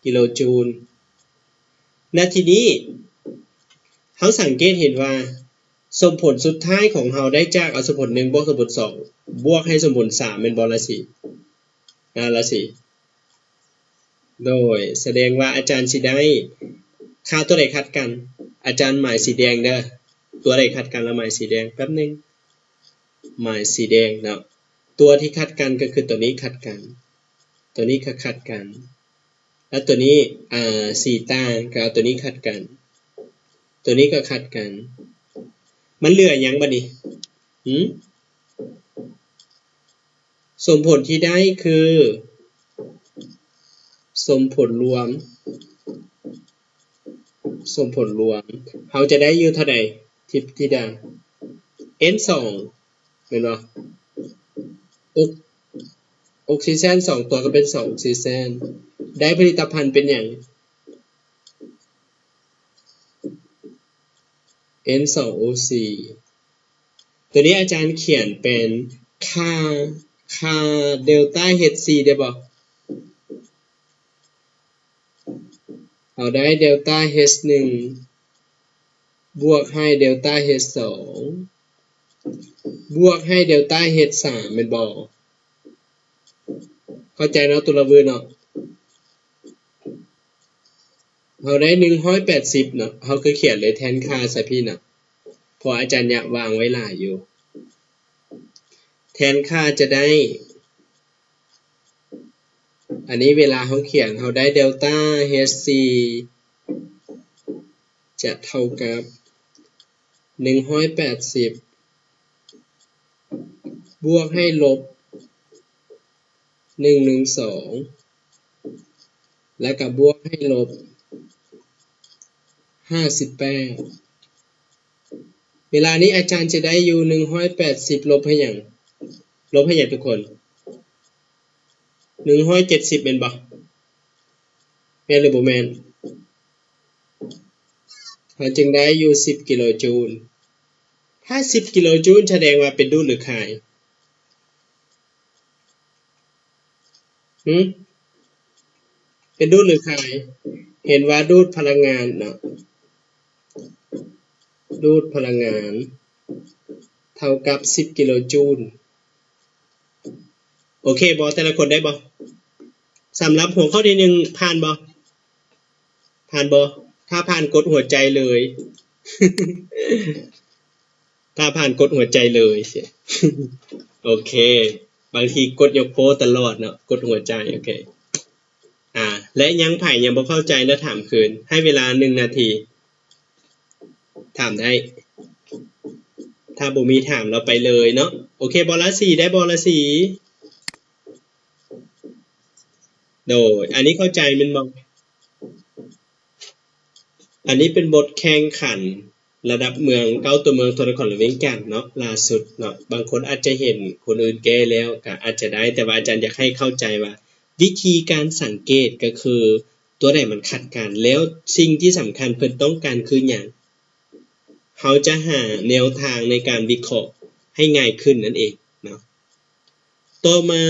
ກິໂລຈູນ. ນະ ທີນີ້ເຮົາສັງເກດເຫັນວ່າ ສົມຜົນສຸດທ້າຍຂອງເຮົາໄດ້ຈາກເອົາສົມຜົນໜຶ່ງບວກສົມຜົນສອງ ບວກໃຫ້ສົມຜົນສາມແມ່ນບໍ່ລະສີ? ນະ ລະສີ ໂດຍ ສະແດງວ່າອາຈານຊິໄດ້ຄ່າຕົວໃດຂັດກັນ? ອາຈານໝາຍສີແດງເດີ ຕົວໃດຂັດກັນລະໝາຍສີແດງ ແປັບໜຶ່ງ ໝາຍສີແດງເນາະ ຕົວທີ່ຂັດກັນກໍຄືຕົວນີ້ຂັດກັນ ຕົວນີ້ກໍຂັດກັນ ແລ້ວຕົວນີ້ ອ່າ ສີຕ່າງກໍເອົາຕົວນີ້ຂັດກັນ ຕົວນີ້ກໍຂັດກັນ ມັນເຫຼືອຫຍັງບາດນີ້? ຫື? ສົມຜົນທີ່ໄດ້ຄື ສົມຜົນລວມ ສົມຜົນລວມ ເຮົາຈະໄດ້ຢູ່ເທົ່າໃດ ທິດທິດາ? ເອັນສອງ ແມ່ນບໍ່? ອົກ ອົກຊີເຈນສອງຕົວກໍເປັນສອງອົກຊີເຈນ ໄດ້ຜະລິດຕະພັນເປັນຫຍັງ? ເອັນສອງໂອສີ່ ຕົວນີ້ອາຈານຂຽນເປັນຄ່າ ຄ່າເດລຕາ H ສີ່ ໄດ້ບໍ່? ເຮົາໄດ້ເດລຕາ H ໜຶ່ງ ບວກໃຫ້ເດລຕາ H ສອງ ບວກໃຫ້ເດລຕາ H ສາມ ແມ່ນບໍ່? ເຂົ້າໃຈເນາະ ຕຸລະວືດເນາະ? ເຮົາໄດ້ໜຶ່ງຮ້ອຍແປດສິບເນາະ ເຮົາກໍຂຽນເລີຍແທນຄ່າໃສ່ພີ້ເນາະ ເພາະອາຈານຢາກວາງໄວ້ຫຼາຍຢູ່ ແທນຄ່າຈະໄດ້ ອັນນີ້ເວລາເຮົາຂຽນ ເຮົາໄດ້ເດລຕາ H ສີ່ ຈະເທົ່າກັບໜຶ່ງຮ້ອຍແປດສິບ ບວກໃຫ້ລົບໜຶ່ງໜຶ່ງສອງ ແລ້ວກໍບວກໃຫ້ລົບຫ້າສິບແປດ. ເວລານີ້ອາຈານຈະໄດ້ຢູ່ໜຶ່ງຮ້ອຍແປດສິບ ລົບໃຫ້ຫຍັງ? ລົບໃຫ້ຫຍັງທຸກຄົນ? ໜຶ່ງຮ້ອຍເຈັດສິບ ແມ່ນບໍ່? ແມ່ນຫຼືບໍ່ແມ່ນ? ເຮົາຈຶ່ງໄດ້ຢູ່ສິບກິໂລຈູນ. ຖ້າສິບກິໂລຈູນສະແດງວ່າເປັນດູດຫຼືຄາຍ? ຫື? ເປັນດູດຫຼືຄາຍ? ເຫັນວ່າດູດພະລັງງານເນາະ ດູດພະລັງງານເທົ່າກັບສິບກິໂລຈູນ. ໂອເຄບໍ່? ແຕ່ລະຄົນໄດ້ບໍ່? ສຳລັບຫົວຂໍ້ທີໜຶ່ງ ຜ່ານບໍ່? ຜ່ານບໍ່? ຖ້າຜ່ານກົດຫົວໃຈເລີຍ ຖ້າຜ່ານກົດຫົວໃຈເລີຍ. ໂອເຄ ບາງທີກົດຍົກໂປ້ຕະຫຼອດເນາະ ກົດຫົວໃຈ. ໂອເຄ ອາ ແລະ ຍັງໃຜຍັງບໍ່ເຂົ້າໃຈ ແລ້ວຖາມຄືນ ໃຫ້ເວລາໜຶ່ງນາທີ ຖາມໄດ້ ຖ້າບໍ່ມີຖາມລາວໄປເລີຍເນາະ. ໂອເຄບໍ່ລາສີ? ໄດ້ບໍ່ລາສີ? ໂດຍ ອັນນີ້ເຂົ້າໃຈແມ່ນບໍ່? ອັນນີ້ເປັນບົດແຂ່ງຂັນລະດັບເມືອງ ເກົ້າຕົວເມືອງ ນະຄອນຫຼວງວຽງຈັນເນາະ ລ່າສຸດເນາະ. ບາງຄົນອາດຈະເຫັນຄົນອື່ນແກ້ແລ້ວ ກໍອາດຈະໄດ້ ແຕ່ວ່າອາຈານຢາກໃຫ້ເຂົ້າໃຈວ່າ ວິທີການສັງເກດກໍຄື ຕົວໃດມັນຂັດກັນ ແລ້ວສິ່ງທີ່ສຳຄັນເພິ່ນຕ້ອງການຄືຫຍັງ ເຮົາຈະຫາແນວທາງໃນການວິເຄາະໃຫ້ງ່າຍຂຶ້ນນັ້ນເອງເນາະ. ຕໍ່ມາ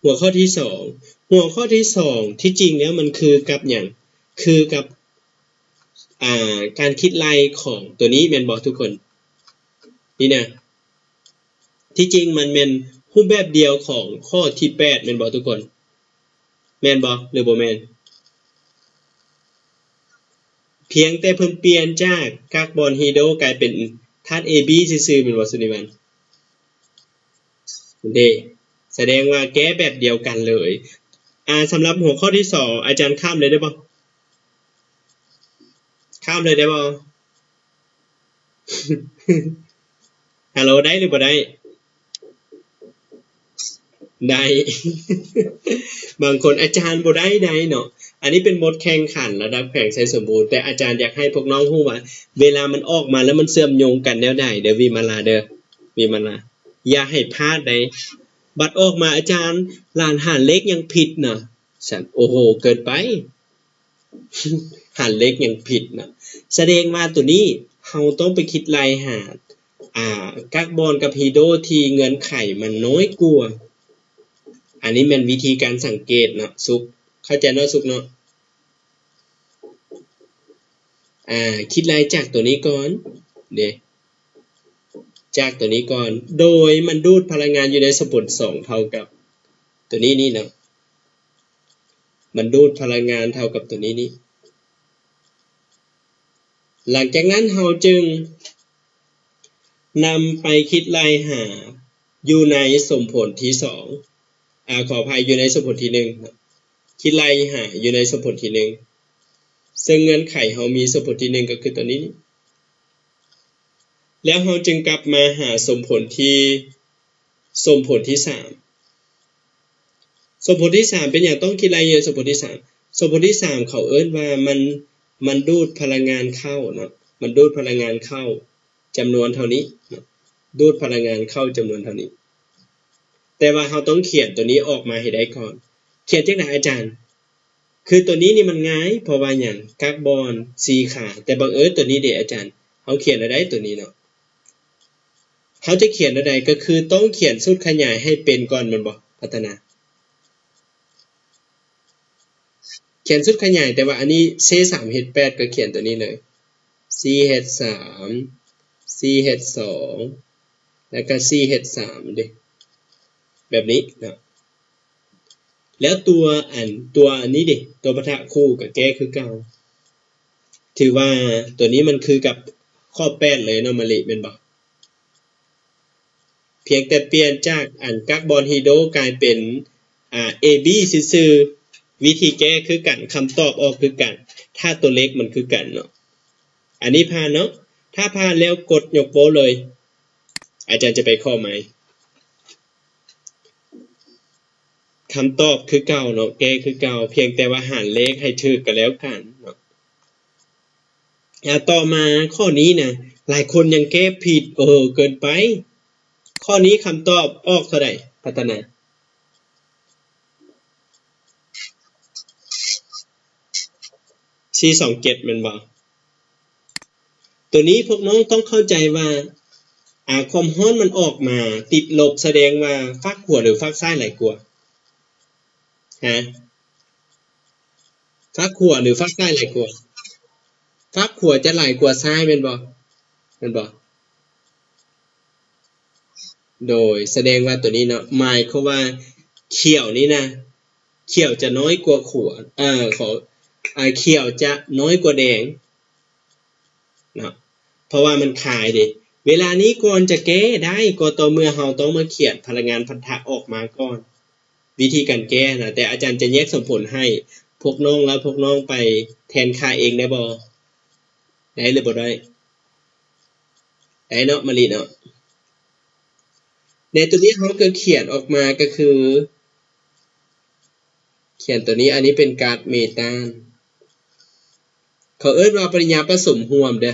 ຫົວຂໍ້ທີສອງ ຫົວຂໍ້ທີສອງ ທີ່ຈິງແລ້ວມັນຄືກັບຫຍັງ? ຄືກັບ ອ່າ ການຄິດໄລ່ຂອງຕົວນີ້ແມ່ນບໍ່ທຸກຄົນ? ນີ້ນະ ທີ່ຈິງມັນແມ່ນຮູບແບບດຽວຂອງຂໍ້ທີແປດແມ່ນບໍ່ທຸກຄົນ? ແມ່ນບໍ່ ຫຼືບໍ່ແມ່ນ? ພຽງແຕ່ເພິ່ນປ່ຽນຈາກກາກບອນຮີໂດກາຍເປັນທາດ A B ຊື່ໆ ແມ່ນບໍ່ ສຸນິວັນ? ເດ້ ສະແດງວ່າແກ້ແບບດຽວກັນເລີຍ. ອາ ສຳລັບຫົວຂໍ້ທີສອງ ອາຈານຂ້າມເລີຍໄດ້ບໍ່? ຂ້າມເລີຍໄດ້ບໍ່? ຮັລໂຫຼ ໄດ້ຫຼືບໍ່ໄດ້? ໄດ້ ບາງຄົນ ອາຈານບໍ່ໄດ້ໃດເນາະ. ອັນນີ້ເປັນບົດແຂ່ງຂັນລະດັບແຂວງໄຊສົມບູນ ແຕ່ອາຈານຢາກໃຫ້ພວກນ້ອງຮູ້ວ່າ ເວລາມັນອອກມາແລ້ວມັນເຊື່ອມໂຍງກັນແນວໃດເດີ ວິມາລາເດີ ວິມາລາ ຢ່າໃຫ້ພາດໃດ. ບັດອອກມາ ອາຈານ ຫຼານຫານເລກຍັງຜິດນະ ຊັ້ນ ໂອ້ໂຫ ເກີນໄປ. ຫານເລກຍັງຜິດນະ ສະແດງວ່າຕົວນີ້ເຮົາຕ້ອງໄປຄິດໄລ່ຫາ ອ່າ ກາກບອນກັບຮີໂດທີ່ເງື່ອນໄຂມັນນ້ອຍກວ່າ. ອັນນີ້ແມ່ນວິທີການສັງເກດເນາະ ສຸກ ເຂົ້າໃຈເນາະ ສຸກເນາະ? ອ່າ ຄິດໄລ່ຈາກຕົວນີ້ກ່ອນເດ້ ຈາກຕົວນີ້ກ່ອນ ໂດຍມັນດູດພະລັງງານຢູ່ໃນສົມຜົນສອງເທົ່າກັບຕົວນີ້ນີ້ເນາະ. ມັນດູດພະລັງງານເທົ່າກັບຕົວນີ້ນີ້. ຫຼັງຈາກນັ້ນເຮົາຈຶ່ງນຳໄປຄິດໄລ່ຫາຢູ່ໃນສົມຜົນທີສອງ ອາ ຂໍອະໄພ ຢູ່ໃນສົມຜົນທີໜຶ່ງ ຄິດໄລ່ຫາຢູ່ໃນສົມຜົນທີໜຶ່ງ ເຊິ່ງເງື່ອນໄຂເຮົາມີສົມຜົນທີໜຶ່ງກໍຄືຕົວນີ້ນີ້ ແລ້ວເຮົາຈຶ່ງກັບມາຫາສົມຜົນທີ່ ສົມຜົນທີສາມ ສົມຜົນທີສາມເປັນຫຍັງຕ້ອງຄິດໄລ່ຢູ່ໃນສົມຜົນທີສາມ? ສົມຜົນທີສາມເຂົາເອີ້ນວ່າມັນ ມັນດູດພະລັງງານເຂົ້າເນາະ ມັນດູດພະລັງງານເຂົ້າຈຳນວນເທົ່ານີ້ເນາະ ດູດພະລັງງານເຂົ້າຈຳນວນເທົ່ານີ້. ແຕ່ວ່າເຮົາຕ້ອງຂຽນຕົວນີ້ອອກມາໃຫ້ໄດ້ກ່ອນ. ຂຽນຈັ່ງໃດອາຈານ? ຄືຕົວນີ້ນີ້ມັນງ່າຍ ເພາະວ່າຫຍັງ? ກາກບອນສີ່ຂາ ແຕ່ບັງເອີນຕົວນີ້ເດອາຈານ ເຮົາຂຽນເອົາໄດ້ຕົວນີ້ເນາະ ເຮົາຈະຂຽນແນວໃດ? ກໍຄືຕ້ອງຂຽນສູດຂະຫຍາຍໃຫ້ເປັນກ່ອນແມ່ນບໍ່? ພັດທະນາ ຂຽນສູດຂະຫຍາຍ, ແຕ່ວ່າອັນນີ້ C ສາມ H ແປດ ກໍຂຽນຕົວນີ້ເລີຍ C H ສາມ C H ສອງ ແລ້ວກໍ C H ສາມເດ້ ແບບນີ້ເນາະ. ແລ້ວຕົວອັນ ຕົວອັນນີ້ເດ້ ຕົວປະທະຄູ່ກໍແກ້ຄືເກົ່າ. ຖືວ່າຕົວນີ້ມັນຄືກັບຂໍ້ແປດເລີຍເນາະ ມະລິ ແມ່ນບໍ່? ພຽງແຕ່ປ່ຽນຈາກອັນກັກບອນຮີໂດກາຍເປັນ ອາ ເອບີ ຊື່ໆ ວິທີແກ້ຄືກັນ ຄຳຕອບອອກຄືກັນ ຖ້າຕົວເລກມັນຄືກັນເນາະ. ອັນນີ້ຜ່ານເນາະ. ຖ້າຜ່ານແລ້ວກົດຍົກໂປ້ເລີຍ ອາຈານຈະໄປຂໍ້ໃໝ່. ຄຳຕອບຄືເກົ່າເນາະ ແກ້ຄືເກົ່າ ພຽງແຕ່ວ່າຫານເລກໃຫ້ຖືກກໍແລ້ວກັນເນາະ. ອາ ຕໍ່ມາຂໍ້ນີ້ນະ ຫຼາຍຄົນຍັງແກ້ຜິດ ເອີ ເກີນໄປ. ຂໍ້ນີ້ຄຳຕອບອອກເທົ່າໃດ? ພັດທະນາ ສີ່ສອງເຈັດ ແມ່ນບໍ່? ຕົວນີ້ພວກນ້ອງຕ້ອງເຂົ້າໃຈວ່າ ອາ ຄວາມຮ້ອນມັນອອກມາຕິດລົບ ສະແດງວ່າຟາກຂວາ ຫຼື ຟາກຊ້າຍຫຼາຍກວ່າ? ຮະ? ຟາກຂວາ ຫຼື ຟາກຊ້າຍຫຼາຍກວ່າ? ຟາກຂວາຈະຫຼາຍກວ່າຊ້າຍແມ່ນບໍ່? ແມ່ນບໍ່? ໂດຍ ສະແດງວ່າຕົວນີ້ເນາະ ໝາຍຄວາມວ່າຂຽວນີ້ນະ ຂຽວຈະນ້ອຍກວ່າຂວາ ເອີ ຂໍ ອາ ຂຽວຈະນ້ອຍກວ່າແດງເນາະ ເພາະວ່າມັນຄາຍເດ້. ເວລານີ້ກ່ອນຈະແກ້ໄດ້ ກໍຕໍ່ເມື່ອເຮົາຕ້ອງມາຂຽນພະລັງງານພັນທະອອກມາກ່ອນ. ວິທີການແກ້ນະ ແຕ່ອາຈານຈະແຍກສົມຜົນໃຫ້ພວກນ້ອງ ແລ້ວພວກນ້ອງໄປແທນຄ່າເອງໄດ້ບໍ່? ໄດ້ຫຼືບໍ່ໄດ້? ໄດ້ເນາະ ມະລິເນາະ. ໃນຕົວນີ້ເຮົາກໍຂຽນອອກມາກໍຄື ຂຽນຕົວນີ້ ອັນນີ້ເປັນກາດເມຕານ ເຂົາເອີ້ນວ່າປະລິຍາປະສົມຮ່ວມເດີ້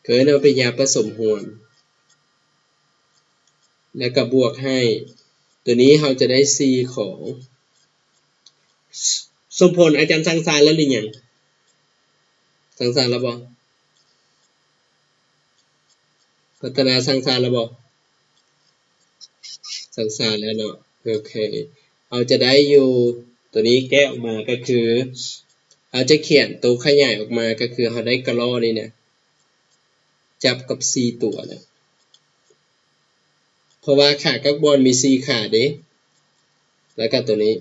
ເຂົາເອີ້ນວ່າປະລິຍາປະສົມຮ່ວມ ແລ້ວກໍບວກໃຫ້ ຕົວນີ້ເຮົາຈະໄດ້ສີ່ຂອງ ສົມຜົນ ອາຈານສັ່ງສານແລ້ວຫຼືຍັງ? ສັ່ງສານແລ້ວບໍ່? ພັດທະນາສັ່ງສານແລ້ວບໍ່? ສັ່ງສານແລ້ວເນາະ ໂອເຄ. ເຮົາຈະໄດ້ຢູ່ ຕົວນີ້ແກ້ອອກມາກໍຄື ເຮົາຈະຂຽນໂຕຂະຫຍາຍອອກມາ ກໍຄືເຮົາໄດ້ກະລໍນີ້ນະ ຈັບກັບສີ່ຕົວນະ ເພາະວ່າຂາກັກບອນມີສີ່ຂາເດ້ ແລ້ວກໍຕົວນີ້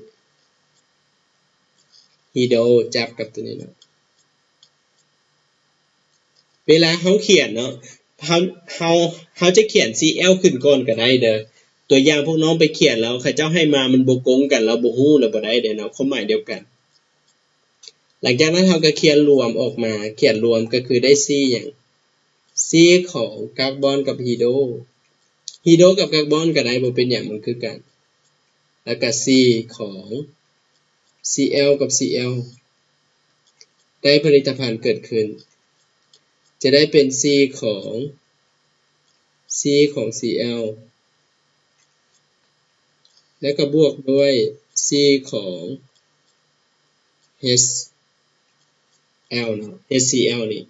ຮີໂດ ຈັບກັບຕົວນີ້ເນາະ. ເວລາເຮົາຂຽນເນາະ ເຮົາ ເຮົາ ເຮົາຈະຂຽນ ຊີແອລ ຂຶ້ນກ່ອນກໍໄດ້ເດີ້. ຕົວຢ່າງພວກນ້ອງໄປຂຽນແລ້ວ ເຂົາເຈົ້າໃຫ້ມາມັນບໍ່ກົງກັນ ແລ້ວບໍ່ຮູ້ ແລ້ວບໍ່ໄດ້ເດ້ເນາະ ຄວາມໝາຍດຽວກັນ. ຫຼັງຈາກນັ້ນເຮົາກໍຂຽນລວມອອກມາ ຂຽນລວມກໍຄືໄດ້ C ຫຍັງ? C ຂອງກາກບອນກັບຮີໂດ ຮີໂດກັບກາກບອນກໍໄດ້ ບໍ່ເປັນຫຍັງ ມັນຄືກັນ ແລ້ວກໍ C ຂອງ ຊີແອລ ກັບ ຊີແອລ ໄດ້ຜະລິດຕະພັນເກີດຂຶ້ນ ຈະໄດ້ເປັນ C ຂອງ C ຂອງ ຊີແອລ ແລ້ວກໍບວກດ້ວຍ C ຂອງ H L ເນາະ H C L ນີ້.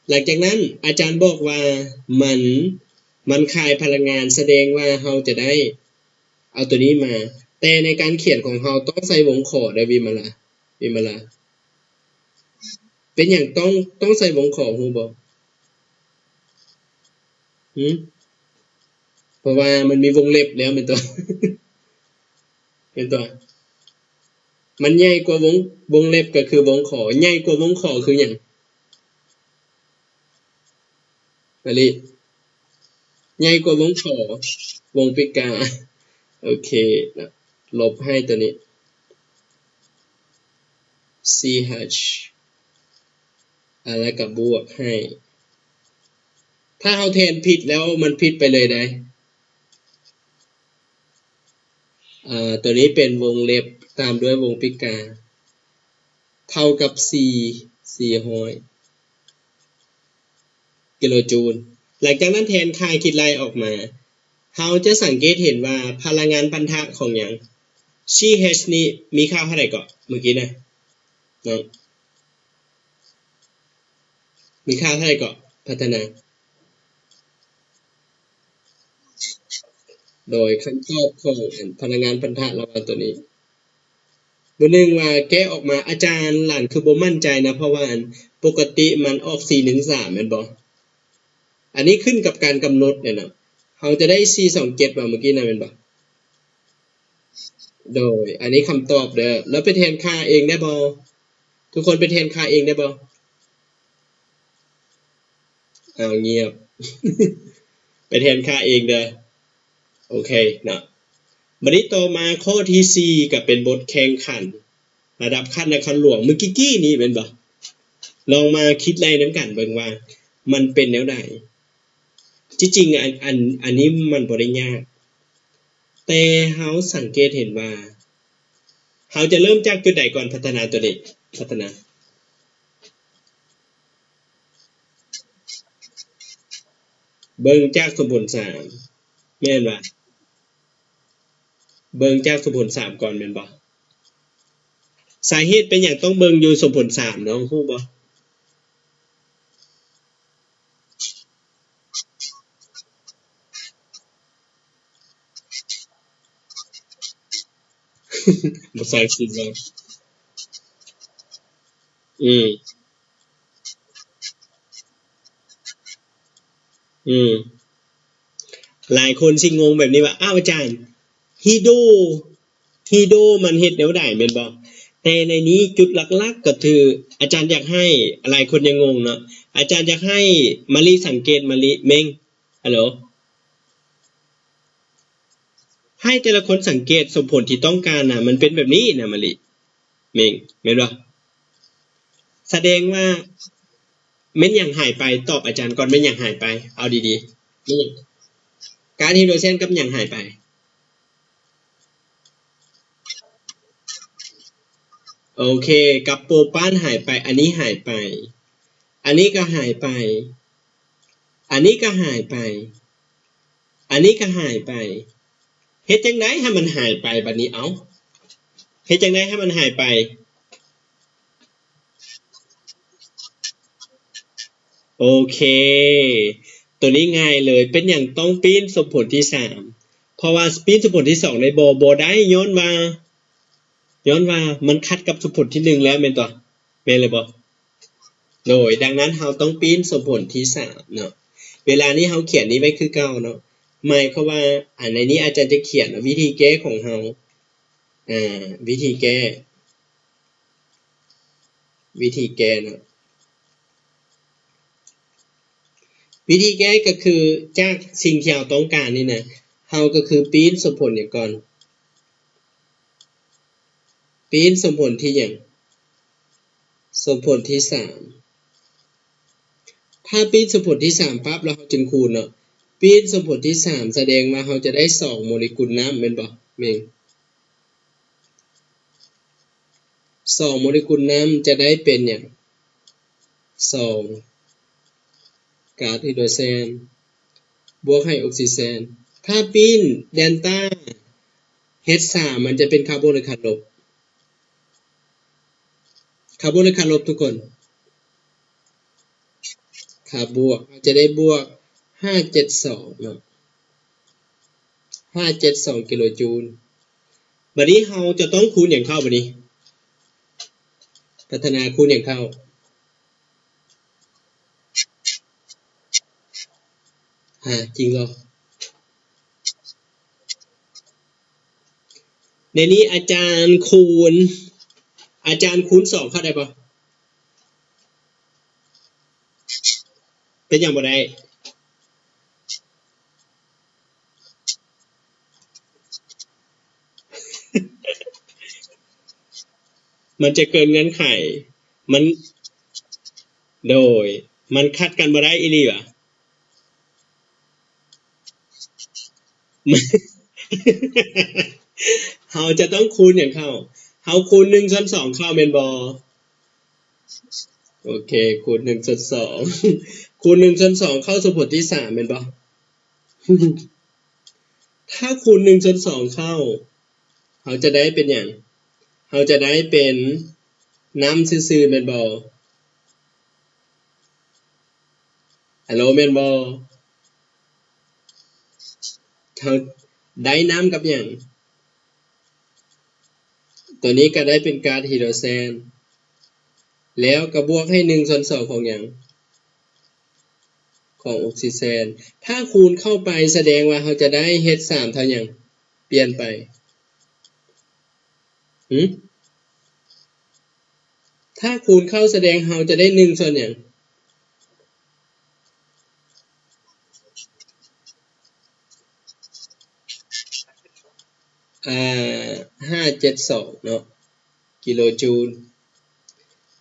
ຫຼັງຈາກນັ້ນອາຈານບອກວ່າມັນ ມັນຄາຍພະລັງງານ ສະແດງວ່າເຮົາຈະໄດ້ເອົາຕົວນີ້ມາ ແຕ່ໃນການຂຽນຂອງເຮົາຕ້ອງໃສ່ວົງຂໍເດີ້ ວິມະລາ ວິມະລາ. ເປັນຫຍັງຕ້ອງ ຕ້ອງໃສ່ວົງຂໍ ຮູ້ບໍ່? ຫື? ເພາະວ່າມັນມີວົງເລັບແລ້ວແມ່ນຕົວະ ແມ່ນຕົວະ? ມັນໃຫຍ່ກວ່າວົງ ວົງເລັບກໍຄືວົງຂໍ ໃຫຍ່ກວ່າວົງຂໍຄືຫຍັງ? ມະລິ ໃຫຍ່ກວ່າວົງຂໍ ວົງປີກກາ. ໂອເຄ ລົບໃຫ້ຕົວນີ້ C H ອາ ແລ້ວກໍບວກໃຫ້ ຖ້າເຮົາແທນຜິດແລ້ວມັນຜິດໄປເລີຍໃດ໋. ອາ ຕົວນີ້ເປັນວົງເລັບຕາມດ້ວຍວົງປີກກາ ເທົ່າກັບ C ສີ່ຮ້ອຍ ກິໂລຈູນ. ຫຼັງຈາກນັ້ນແທນຄ່າຄິດໄລ່ອອກມາ ເຮົາຈະສັງເກດເຫັນວ່າພະລັງງານພັນທະຂອງຫຍັງ? C H ນີ້ມີຄ່າເທົ່າໃດເກາະ ມື້ກີ້ນະ ເນາະ? ມີຄ່າເທົ່າໃດເກາະ ພັດທະນາ? ໂດຍຄຳຕອບຂອງອັນພະລັງງານພັນທະລະຫວ່າງຕົວນີ້ ເບີໜຶ່ງວ່າແກະອອກມາ ອາຈານ ຫຼານຄືບໍ່ໝັ້ນໃຈນະ ເພາະວ່າອັນປົກກະຕິມັນອອກສີ່ໜຶ່ງສາມແມ່ນບໍ່? ອັນນີ້ຂຶ້ນກັບການກຳນົດແຫຼະເນາະ ເຮົາຈະໄດ້ສີ່ສອງເຈັດວ່າມື້ກີ້ນະແມ່ນບໍ່? ໂດຍ ອັນນີ້ຄຳຕອບເດີ ແລ້ວໄປແທນຄ່າເອງໄດ້ບໍ່? ທຸກຄົນໄປແທນຄ່າເອງໄດ້ບໍ່? ອ້າວ ງຽບ ໄປແທນຄ່າເອງເດີ ໂອເຄເນາະ. ບັດນີ້ຕໍ່ມາຂໍ້ທີສີ່ ກໍເປັນບົດແຂ່ງຂັນລະດັບຂັ້ນນະຄອນຫຼວງ ມື້ກີ້ໆນີ້ແມ່ນບໍ່? ລອງມາຄິດໄລ່ນຳກັນເບິ່ງວ່າມັນເປັນແນວໃດ? ທີ່ຈິງອັນ ອັນ ອັນນີ້ມັນບໍ່ໄດ້ຍາກ ແຕ່ເຮົາສັງເກດເຫັນວ່າ ເຮົາຈະເລີ່ມຈາກຈຸດໃດກ່ອນ? ພັດທະນາຕົວເອງ ພັດທະນາ ເບິ່ງຈາກສົມຜົນສາມ ແມ່ນບໍ່? ເບິ່ງຈາກສົມຜົນສາມກ່ອນແມ່ນບໍ່? ສາເຫດເປັນຫຍັງຕ້ອງເບິ່ງຢູ່ສົມຜົນສາມ ນ້ອງຮູ້ບໍ່? ບໍ່ໃສ່ຊິເນາະ ອືມ ອືມ ຫຼາຍຄົນຊິງົງແບບນີ້ວ່າ ອ້າວ ອາຈານ ຮີໂດ ຮີໂດມັນເຮັດແນວໃດແມ່ນບໍ່? ແຕ່ໃນນີ້ຈຸດຫຼັກໆກໍຄື ອາຈານຢາກໃຫ້ ຫຼາຍຄົນຍັງງົງເນາະ ອາຈານຢາກໃຫ້ມະລິສັງເກດ ມະລິ ເມັງ ຮັລໂຫຼ ໃຫ້ແຕ່ລະຄົນສັງເກດສົມຜົນທີ່ຕ້ອງການນະ ມັນເປັນແບບນີ້ນະ ມະລິ ເມັງ ແມ່ນບໍ່? ສະແດງວ່າແມ່ນຫຍັງຫາຍໄປ? ຕອບອາຈານກ່ອນ ແມ່ນຫຍັງຫາຍໄປ? ເອົາດີໆ ແມ່ນຫຍັງ? ກາດຮີໂດຣເຊນກັບຫຍັງຫາຍໄປ? ໂອເຄ ກັບໂປປານຫາຍໄປ ອັນນີ້ຫາຍໄປ ອັນນີ້ກໍຫາຍໄປ ອັນນີ້ກໍຫາຍໄປ ອັນນີ້ກໍຫາຍໄປ ເຮັດຈັ່ງໃດໃຫ້ມັນຫາຍໄປບັດນີ້? ເອົ້າ ເຮັດຈັ່ງໃດໃຫ້ມັນຫາຍໄປ? ໂອເຄ ໂຕນີ້ງ່າຍເລີຍ ເປັນຫຍັງຕ້ອງປີ້ນສົມຜົນທີສາມ? ເພາະວ່າປີ້ນສົມຜົນທີສອງໄດ້ບໍ່? ບໍ່ໄດ້ ຍ້ອນວ່າ ຍ້ອນວ່າມັນຂັດກັບສົມຜົນທີໜຶ່ງແລ້ວແມ່ນຕົວະ? ແມ່ນເລີຍບໍ່? ໂດຍ ດັ່ງນັ້ນເຮົາຕ້ອງປີ້ນສົມຜົນທີສາມເນາະ ເວລານີ້ເຮົາຂຽນນີ້ໄວ້ຄືເກົ່າເນາະ ໝາຍຄວາມວ່າ ອັນໃນນີ້ອາຈານຈະຂຽນວິທີແກ້ຂອງເຮົາ ອາ ວິທີແກ້ ວິທີແກ້ເນາະ ວິທີແກ້ກໍຄືຈາກສິ່ງທີ່ເຮົາຕ້ອງການນີ້ນະ ເຮົາກໍຄືປີ້ນສົມຜົນຫຍັງກ່ອນ? ປີ້ນສົມຜົນທີຫຍັງ? ສົມຜົນທີສາມ ຖ້າປີ້ນສົມຜົນທີສາມປັບ ແລ້ວເຮົາຈຶ່ງຄູນເນາະ ປີ້ນສົມຜົນທີສາມ ສະແດງວ່າເຮົາຈະໄດ້ສອງໂມເລກຸນນ້ຳແມ່ນບໍ່? ແມ່ນ ສອງໂມເລກຸນນ້ຳຈະໄດ້ເປັນຫຍັງ? ສອງ ກາດຮີໂດຣເຊນ ບວກໄຮອອກຊີເຈນ ຖ້າປີ້ນແດນຕາ ເອັດສາມ ມັນຈະເປັນຄາບວກ ຫຼື ຄາລົບ? ຄາບວກ ຫຼື ຄາລົບ ທຸກຄົນ? ຄາບວກ ເຮົາຈະໄດ້ບວກຫ້າເຈັດສອງເນາະ ຫ້າເຈັດສອງກິໂລຈູນ ບັດນີ້ເຮົາຈະຕ້ອງຄູນຫຍັງເຂົ້າບັດນີ້? ພັດທະນາຄູນຫຍັງເຂົ້າ? ຫາຈິງເນາະ ໃນນີ້ອາຈານຄູນ ອາຈານຄູນສອງເຂົ້າໄດ້ບໍ່? ເປັນຫຍັງບໍ່ໄດ້? ມັນຈະເກີນເງື່ອນໄຂ ມັນ ໂດຍ ມັນຂັດກັນບໍ່ໄດ້ອີ່ຫຼີຫວາ? ເຮົາຈະຕ້ອງຄູນຫຍັງເຂົ້າ? ເຮົາຄູນໜຶ່ງສ່ວນສອງເຂົ້າແມ່ນບໍ່? ໂອເຄ ຄູນໜຶ່ງສ່ວນສອງ ຄູນໜຶ່ງສ່ວນສອງເຂົ້າສົມຜົນທີສາມແມ່ນບໍ່? ຖ້າຄູນໜຶ່ງສ່ວນສອງເຂົ້າ ເຮົາຈະໄດ້ເປັນຫຍັງ? ເຮົາຈະໄດ້ເປັນນ້ຳຊື່ໆແມ່ນບໍ່? ຮັລໂຫຼ ແມ່ນບໍ່? ເຮົາ ໄດ້ນ້ຳກັບຫຍັງ? ຕົວນີ້ກໍໄດ້ເປັນກາດຮີໂດຣແຊນ ແລ້ວກໍບວກໃຫ້ໜຶ່ງສ່ວນສອງຂອງຫຍັງ? ຂອງອົກຊີເຈນ. ຖ້າຄູນເຂົ້າໄປສະແດງວ່າເຮົາຈະໄດ້ເອັດສາມເທົ່າຫຍັງ? ປ່ຽນໄປ ຫື? ຖ້າຄູນເຂົ້າສະແດງເຮົາຈະໄດ້ໜຶ່ງສ່ວນຫຍັງ? ອ່າ ຫ້າເຈັດສອງເນາະ ກິໂລຈູນ.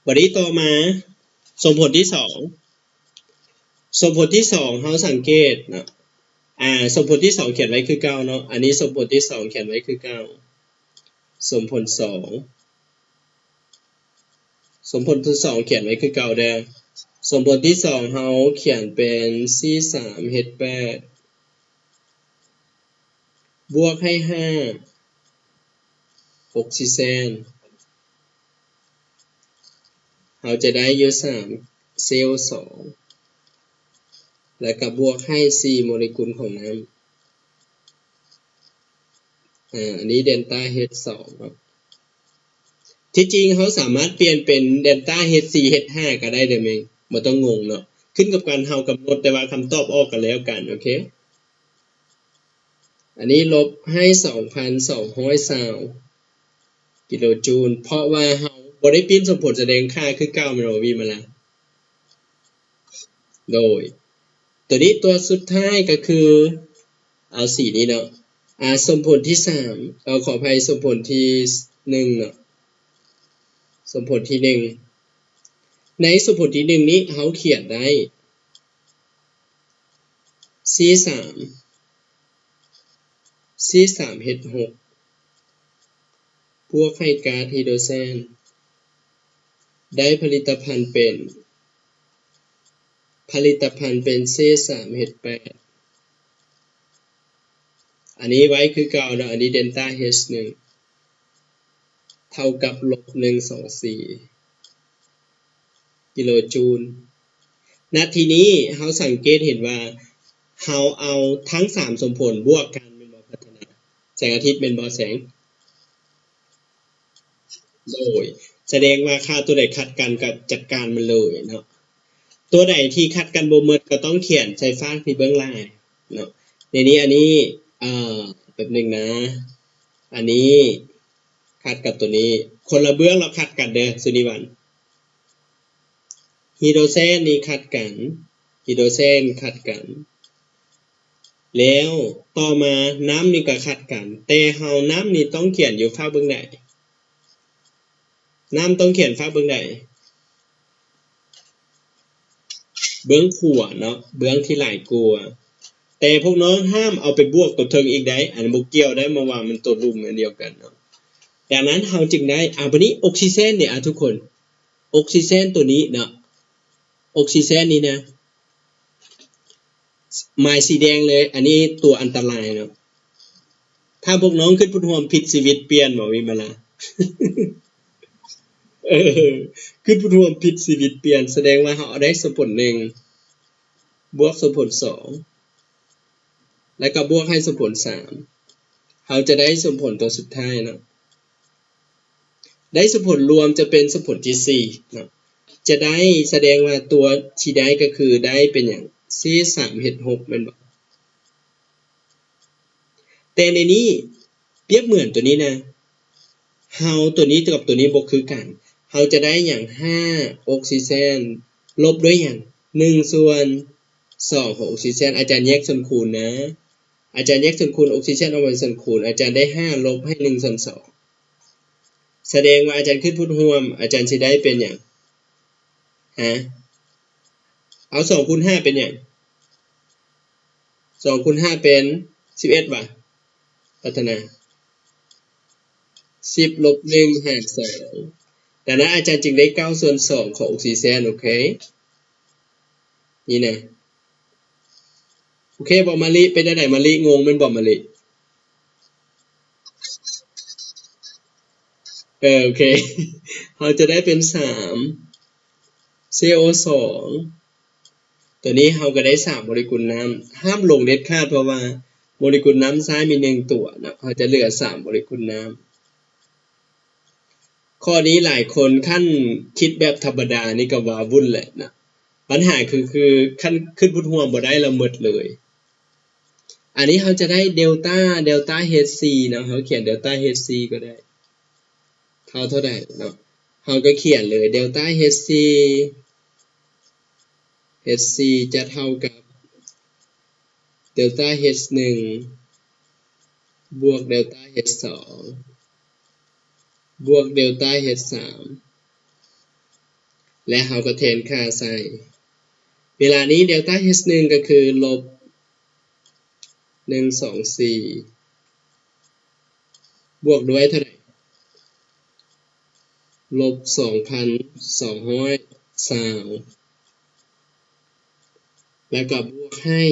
ບັດນີ້ຕໍ່ມາ ສົມຜົນທີສອງ ສົມຜົນທີສອງເຮົາສັງເກດເນາະ ອ່າ ສົມຜົນທີສອງຂຽນໄວ້ຄືເກົ່າເນາະ ອັນນີ້ສົມຜົນທີສອງຂຽນໄວ້ຄືເກົ່າ ສົມຜົນສອງ ສົມຜົນທີສອງຂຽນໄວ້ຄືເກົ່າເດີ້. ສົມຜົນທີສອງເຮົາຂຽນເປັນ ຊີ ສາມ ເອັດ ແປດ ບວກໃຫ້ຫ້າ ອົກຊີເຈນ ເຮົາຈະໄດ້ຢູ່ສາມ ເຊລສອງ ແລ້ວກໍບວກໃຫ້ສີ່ໂມເລກຸນຂອງນ້ຳ. ອາ ອັນນີ້ເດນຕາເອັດສອງເນາະ. ທີ່ຈິງເຮົາສາມາດປ່ຽນເປັນເດນຕາເອັດສີ່ ເອັດຫ້າກໍໄດ້ເດີ້ແມ່ງ ບໍ່ຕ້ອງງົງເນາະ. ຂຶ້ນກັບການເຮົາກຳນົດ ແຕ່ວ່າຄຳຕອບອອກກໍແລ້ວກັນ ໂອເຄ. ອັນນີ້ລົບໃຫ້ສອງພັນສອງຮ້ອຍຊາວກິໂລຈູນ ເພາະວ່າເຮົາບໍ່ໄດ້ປິ່ນສົມຜົນສະແດງຄ່າຄືເກົ່າແມ່ນບໍ່ ວິມະລາ? ໂດຍ ຕົວນີ້ຕົວສຸດທ້າຍກໍຄື ເອົາສີນີ້ເນາະ ອາ ສົມຜົນທີສາມ ເອົາ ຂໍອະໄພ ສົມຜົນທີໜຶ່ງເນາະ ສົມຜົນທີໜຶ່ງ ໃນສົມຜົນທີໜຶ່ງນີ້ເຮົາຂຽນໄດ້ ຊີ ສາມ ຊີ ສາມ ເອັດ ຫົກ ບວກໃຫ້ກາດຮີໂດຣແຊນ ໄດ້ຜະລິດຕະພັນເປັນ ຜະລິດຕະພັນເປັນ ຊີ ສາມ ເອັດ ແປດ ອັນນີ້ໄວ້ຄືເກົ່າເນາະ ອັນນີ້ເດນຕາເອັດໜຶ່ງ ເທົ່າກັບລົບໜຶ່ງສອງສີ່ກິໂລຈູນ. ນະທີນີ້ເຮົາສັງເກດເຫັນວ່າ ເຮົາເອົາທັງສາມສົມຜົນບວກກັນແມ່ນບໍ່ ພັດທະນາ? ແສງອາທິດແມ່ນບໍ່ແສງ? ໂດຍ ສະແດງວ່າຄ່າຕົວໃດຂັດກັນກໍຈັດການມັນເລີຍເນາະ. ຕົວໃດທີ່ຂັດກັນບໍ່ໝົດກໍຕ້ອງຂຽນໃສ່ຟາກທີ່ເບື້ອງຫຼາຍເນາະ. ໃນນີ້ ອັນນີ້ ເອີ ແປັບໜຶ່ງນະ ອັນນີ້ຂັດກັບຕົວນີ້ ຄົນລະເບື້ອງລະຂັດກັນເດີ້ ສຸນິວັນ. ຮີໂດຣແຊນນີ້ຂັດກັນ ຮີໂດຣແຊນຂັດກັນ ແລ້ວຕໍ່ມານ້ຳນີ້ກໍຂັດກັນ ແຕ່ເຮົາ ນ້ຳນີ້ຕ້ອງຂຽນຢູ່ຟາກເບື້ອງໃດ? ນ້ຳຕ້ອງຂຽນຟາກເບື້ອງໃດ? ເບື້ອງຂວາເນາະ ເບື້ອງທີ່ຫຼາຍກວ່າ. ແຕ່ພວກນ້ອງຫ້າມເອົາໄປບວກຕົວເທິງອີກໄດ໋ ອັນບໍ່ກ່ຽວໄດ໋ ມາວ່າມັນຕົວລຸ່ມອັນດຽວກັນເນາະ. ດັ່ງນັ້ນເຮົາຈຶ່ງໄດ້ ອາ ບັດນີ້ອົກຊີເຈນເດ ອາ ທຸກຄົນ ອົກຊີເຈນຕົວນີ້ເນາະ ອົກຊີເຈນນີ້ນະ ໝາຍສີແດງເລີຍ ອັນນີ້ຕົວອັນຕະລາຍເນາະ. ຖ້າພວກນ້ອງຄຶດພົດຮ່ວມຜິດຊີວິດປ່ຽນບໍ່ ວິມະລາ? ເອີ ຄຶດພົດຮ່ວມຜິດຊີວິດປ່ຽນ ສະແດງວ່າເຮົາເອົາໄດ້ສົມຜົນໜຶ່ງ ບວກສົມຜົນສອງ ແລ້ວກໍບວກໃຫ້ສົມຜົນສາມ ເຮົາຈະໄດ້ສົມຜົນຕົວສຸດທ້າຍເນາະ. ໄດ້ສົມຜົນລວມຈະເປັນສົມຜົນທີສີ່ເນາະ ຈະໄດ້ ສະແດງວ່າຕົວທີ່ໄດ້ກໍຄືໄດ້ເປັນຫຍັງ? ຊີ ສາມ ເຮັດ ຫົກ ແມ່ນບໍ່? ແຕ່ໃນນີ້ປຽບເໝືອນຕົວນີ້ນະ ເຮົາ ຕົວນີ້ກັບຕົວນີ້ບໍ່ຄືກັນ ເຮົາຈະໄດ້ຫຍັງ? ຫ້າ ອົກຊີເຈນ ລົບດ້ວຍຫຍັງ? ໜຶ່ງສ່ວນສອງຂອງອົກຊີເຈນ ອາຈານແຍກສ່ວນຄູນນະ ອາຈານແຍກສ່ວນຄູນ ອົກຊີເຈນອອກມາເປັນສ່ວນຄູນ ອາຈານໄດ້ຫ້າລົບໃຫ້ໜຶ່ງສ່ວນສອງ ສະແດງວ່າອາຈານຄຶດພົດຮ່ວມ ອາຈານຊິໄດ້ເປັນຫຍັງ? ຮະ? ເອົາສອງຄູນຫ້າເປັນຫຍັງ? ສອງຄູນຫ້າເປັນສິບເອັດຫວາ? ພັດທະນາ ສິບລົບໜຶ່ງຫານສອງ ດັ່ງນັ້ນອາຈານຈຶ່ງໄດ້ເກົ້າສ່ວນສອງຂອງອົກຊີເຈນ ໂອເຄ ນີ້ນະ. ໂອເຄບໍ່ມະລິ? ເປັນຈັ່ງໃດມະລິ? ງົງແມ່ນບໍ່ມະລິ? ເອີ ໂອເຄ ເຮົາຈະໄດ້ເປັນສາມ ຊີໂອສອງ ຕົວນີ້ເຮົາກໍໄດ້ສາມໂມເລກຸນນ້ຳ ຫ້າມຫຼົງເດັດຂາດ ເພາະວ່າ ໂມເລກຸນນ້ຳຊ້າຍມີໜຶ່ງຕົວເນາະ ເຮົາຈະເຫຼືອສາມໂມເລກຸນນ້ຳ. ຂໍ້ນີ້ຫຼາຍຄົນຄັນຄິດແບບທຳມະດານີ້ກໍວ່າວຸ້ນແຫຼະນະ ບັນຫາຄື ຄືຄັນຂຶ້ນພຸດຮ່ວມບໍ່ໄດ້ລະໝົດເລີຍ. ອັນນີ້ເຮົາຈະໄດ້ເດລຕາ ເດລຕາ H C ເນາະ ເຮົາຂຽນເດລຕາ H C ກໍໄດ້ ເທົ່າເທົ່າໃດເນາະ ເຮົາກໍຂຽນເລີຍ ເດລຕາ H C H C ຈະເທົ່າກັບເດລຕາ H ໜຶ່ງ ບວກເດລຕາ H ສອງ ບວກເດລຕາ H ສາມ ແລະ ເຮົາກໍແທນຄ່າໃສ່ ເວລານີ້ເດລຕາ H ໜຶ່ງ ກໍຄືລົບໜຶ່ງສອງສີ່ ບວກດ້ວຍເທົ່າໃດ? ລົບສອງພັນສອງຮ້ອຍຊາວ ແລ້ວກໍບວກໃຫ້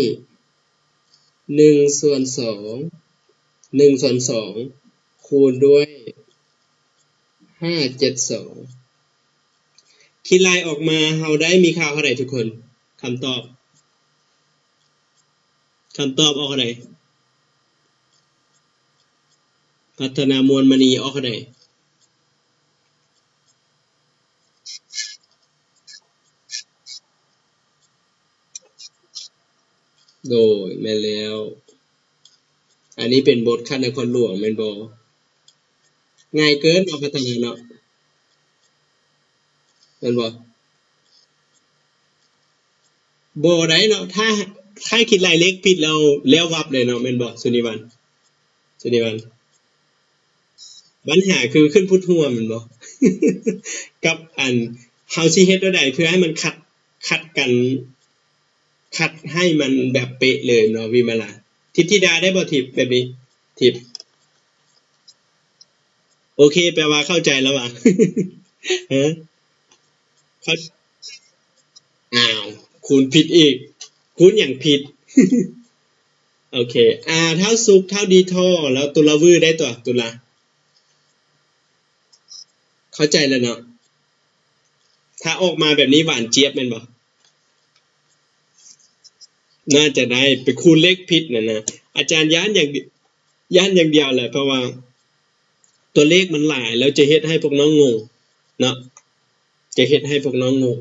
ໜຶ່ງສ່ວນສອງ ໜຶ່ງສ່ວນສອງ ຄູນດ້ວຍຫ້າເຈັດສອງ ຄິດໄລ່ອອກມາ ເຮົາໄດ້ມີຄ່າເທົ່າໃດທຸກຄົນ? ຄຳຕອບ ຄຳຕອບອອກເທົ່າໃດ? ພັດທະນາມວນມະນີອອກເທົ່າໃດ? ໂດຍ ແມ່ນແລ້ວ ອັນນີ້ເປັນບົດຂັ້ນນະຄອນຫຼວງແມ່ນບໍ່? ງ່າຍເກີນເນາະ ພັດທະນາເນາະ ແມ່ນບໍ່? ບໍ່ໄດ້ເນາະ ຖ້າ ຖ້າຄິດໄລ່ເລກຜິດແລ້ວ ແລ້ວວັບເລີຍເນາະ ແມ່ນບໍ່ ສຸນິວັນ? ສຸນິວັນ ບັນຫາຄືຂຶ້ນພຸດຮ່ວມແມ່ນບໍ່? ກັບອັນ ເຮົາຊິເຮັດແນວໃດເພື່ອໃຫ້ມັນຂັດ ຂັດກັນ ຂັດໃຫ້ມັນແບບເປະເລີຍເນາະ ວິມາລາ. ທິບທິດາໄດ້ບໍ່ ທິບ ແບບນີ້ ທິບ? ໂອເຄ ແປວ່າເຂົ້າໃຈແລ້ວຫວາ? ຮະ? ເຂົ້າ ອ້າວ ຄູນຜິດອີກ ຄູນຫຍັງຜິດ? ໂອເຄ ອ່າ ທ້າວສຸກ ທ້າວດີທໍ ແລ້ວຕຸລາວືໄດ້ຕົວະ ຕຸລາ ເຂົ້າໃຈແລ້ວເນາະ? ຖ້າອອກມາແບບນີ້ຫວານຈຽບແມ່ນບໍ່? ໜ້າຈະໄດ້ ໄປຄູນເລກຜິດນັ້ນນະ ອາຈານຢ້ານຢ່າງ ຢ້ານຢ່າງດຽວແຫຼະ ເພາະວ່າຕົວເລກມັນຫຼາຍ ແລ້ວຈະເຮັດໃຫ້ພວກນ້ອງງົງເນາະ ຈະເຮັດໃຫ້ພວກນ້ອງງົງ.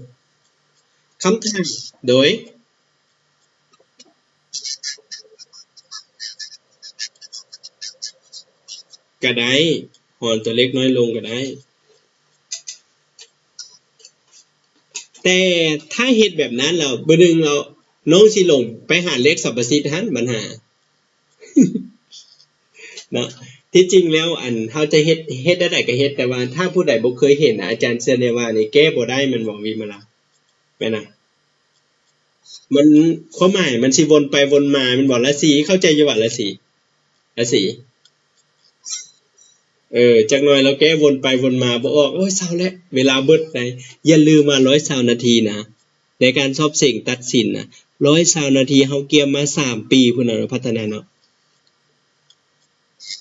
ຄຳຖາມ ໂດຍ ກໍໄດ້ ຫອນຕົວເລກນ້ອຍລົງກໍໄດ້ ແຕ່ຖ້າເຮັດແບບນັ້ນແລ້ວ ມື້ໜຶ່ງເອົາ ນ້ອງຊິຫຼົງໄປຫາເລກສັບປະສິດຫັ້ນ ບັນຫາ ເນາະ ທີ່ຈິງແລ້ວ ອັນ ເຮົາຈະເຮັດ ເຮັດແນວໃດກໍເຮັດ ແຕ່ວ່າຖ້າຜູ້ໃດບໍ່ເຄີຍເຫັນນະ ອາຈານເຊື່ອແນ່ວ່ານີ້ແກ້ບໍ່ໄດ້ແມ່ນບໍ່ ວິມາລາ? ແມ່ນນະ ມັນ ຄວາມໝາຍມັນຊິວົນໄປວົນມາແມ່ນບໍ່? ລາສີ ເຂົ້າໃຈຢູ່ຫວາ ລາສີ? ລາສີ ເອີ ຈັກໜ່ອຍລາວແກ້ວົນໄປວົນມາບໍ່ອອກ ໂອ້ຍ ເຊົາແຫຼະ ເວລາເບິດໄດ໋. ຢ່າລືມວ່າຮ້ອຍຊາວນາທີນະ ໃນການສອບເສັງຕັດສິນນະ ຮ້ອຍຊາວນາທີ ເຮົາກຽມມາສາມປີພຸ້ນນະ ພັດທະນາເນາະ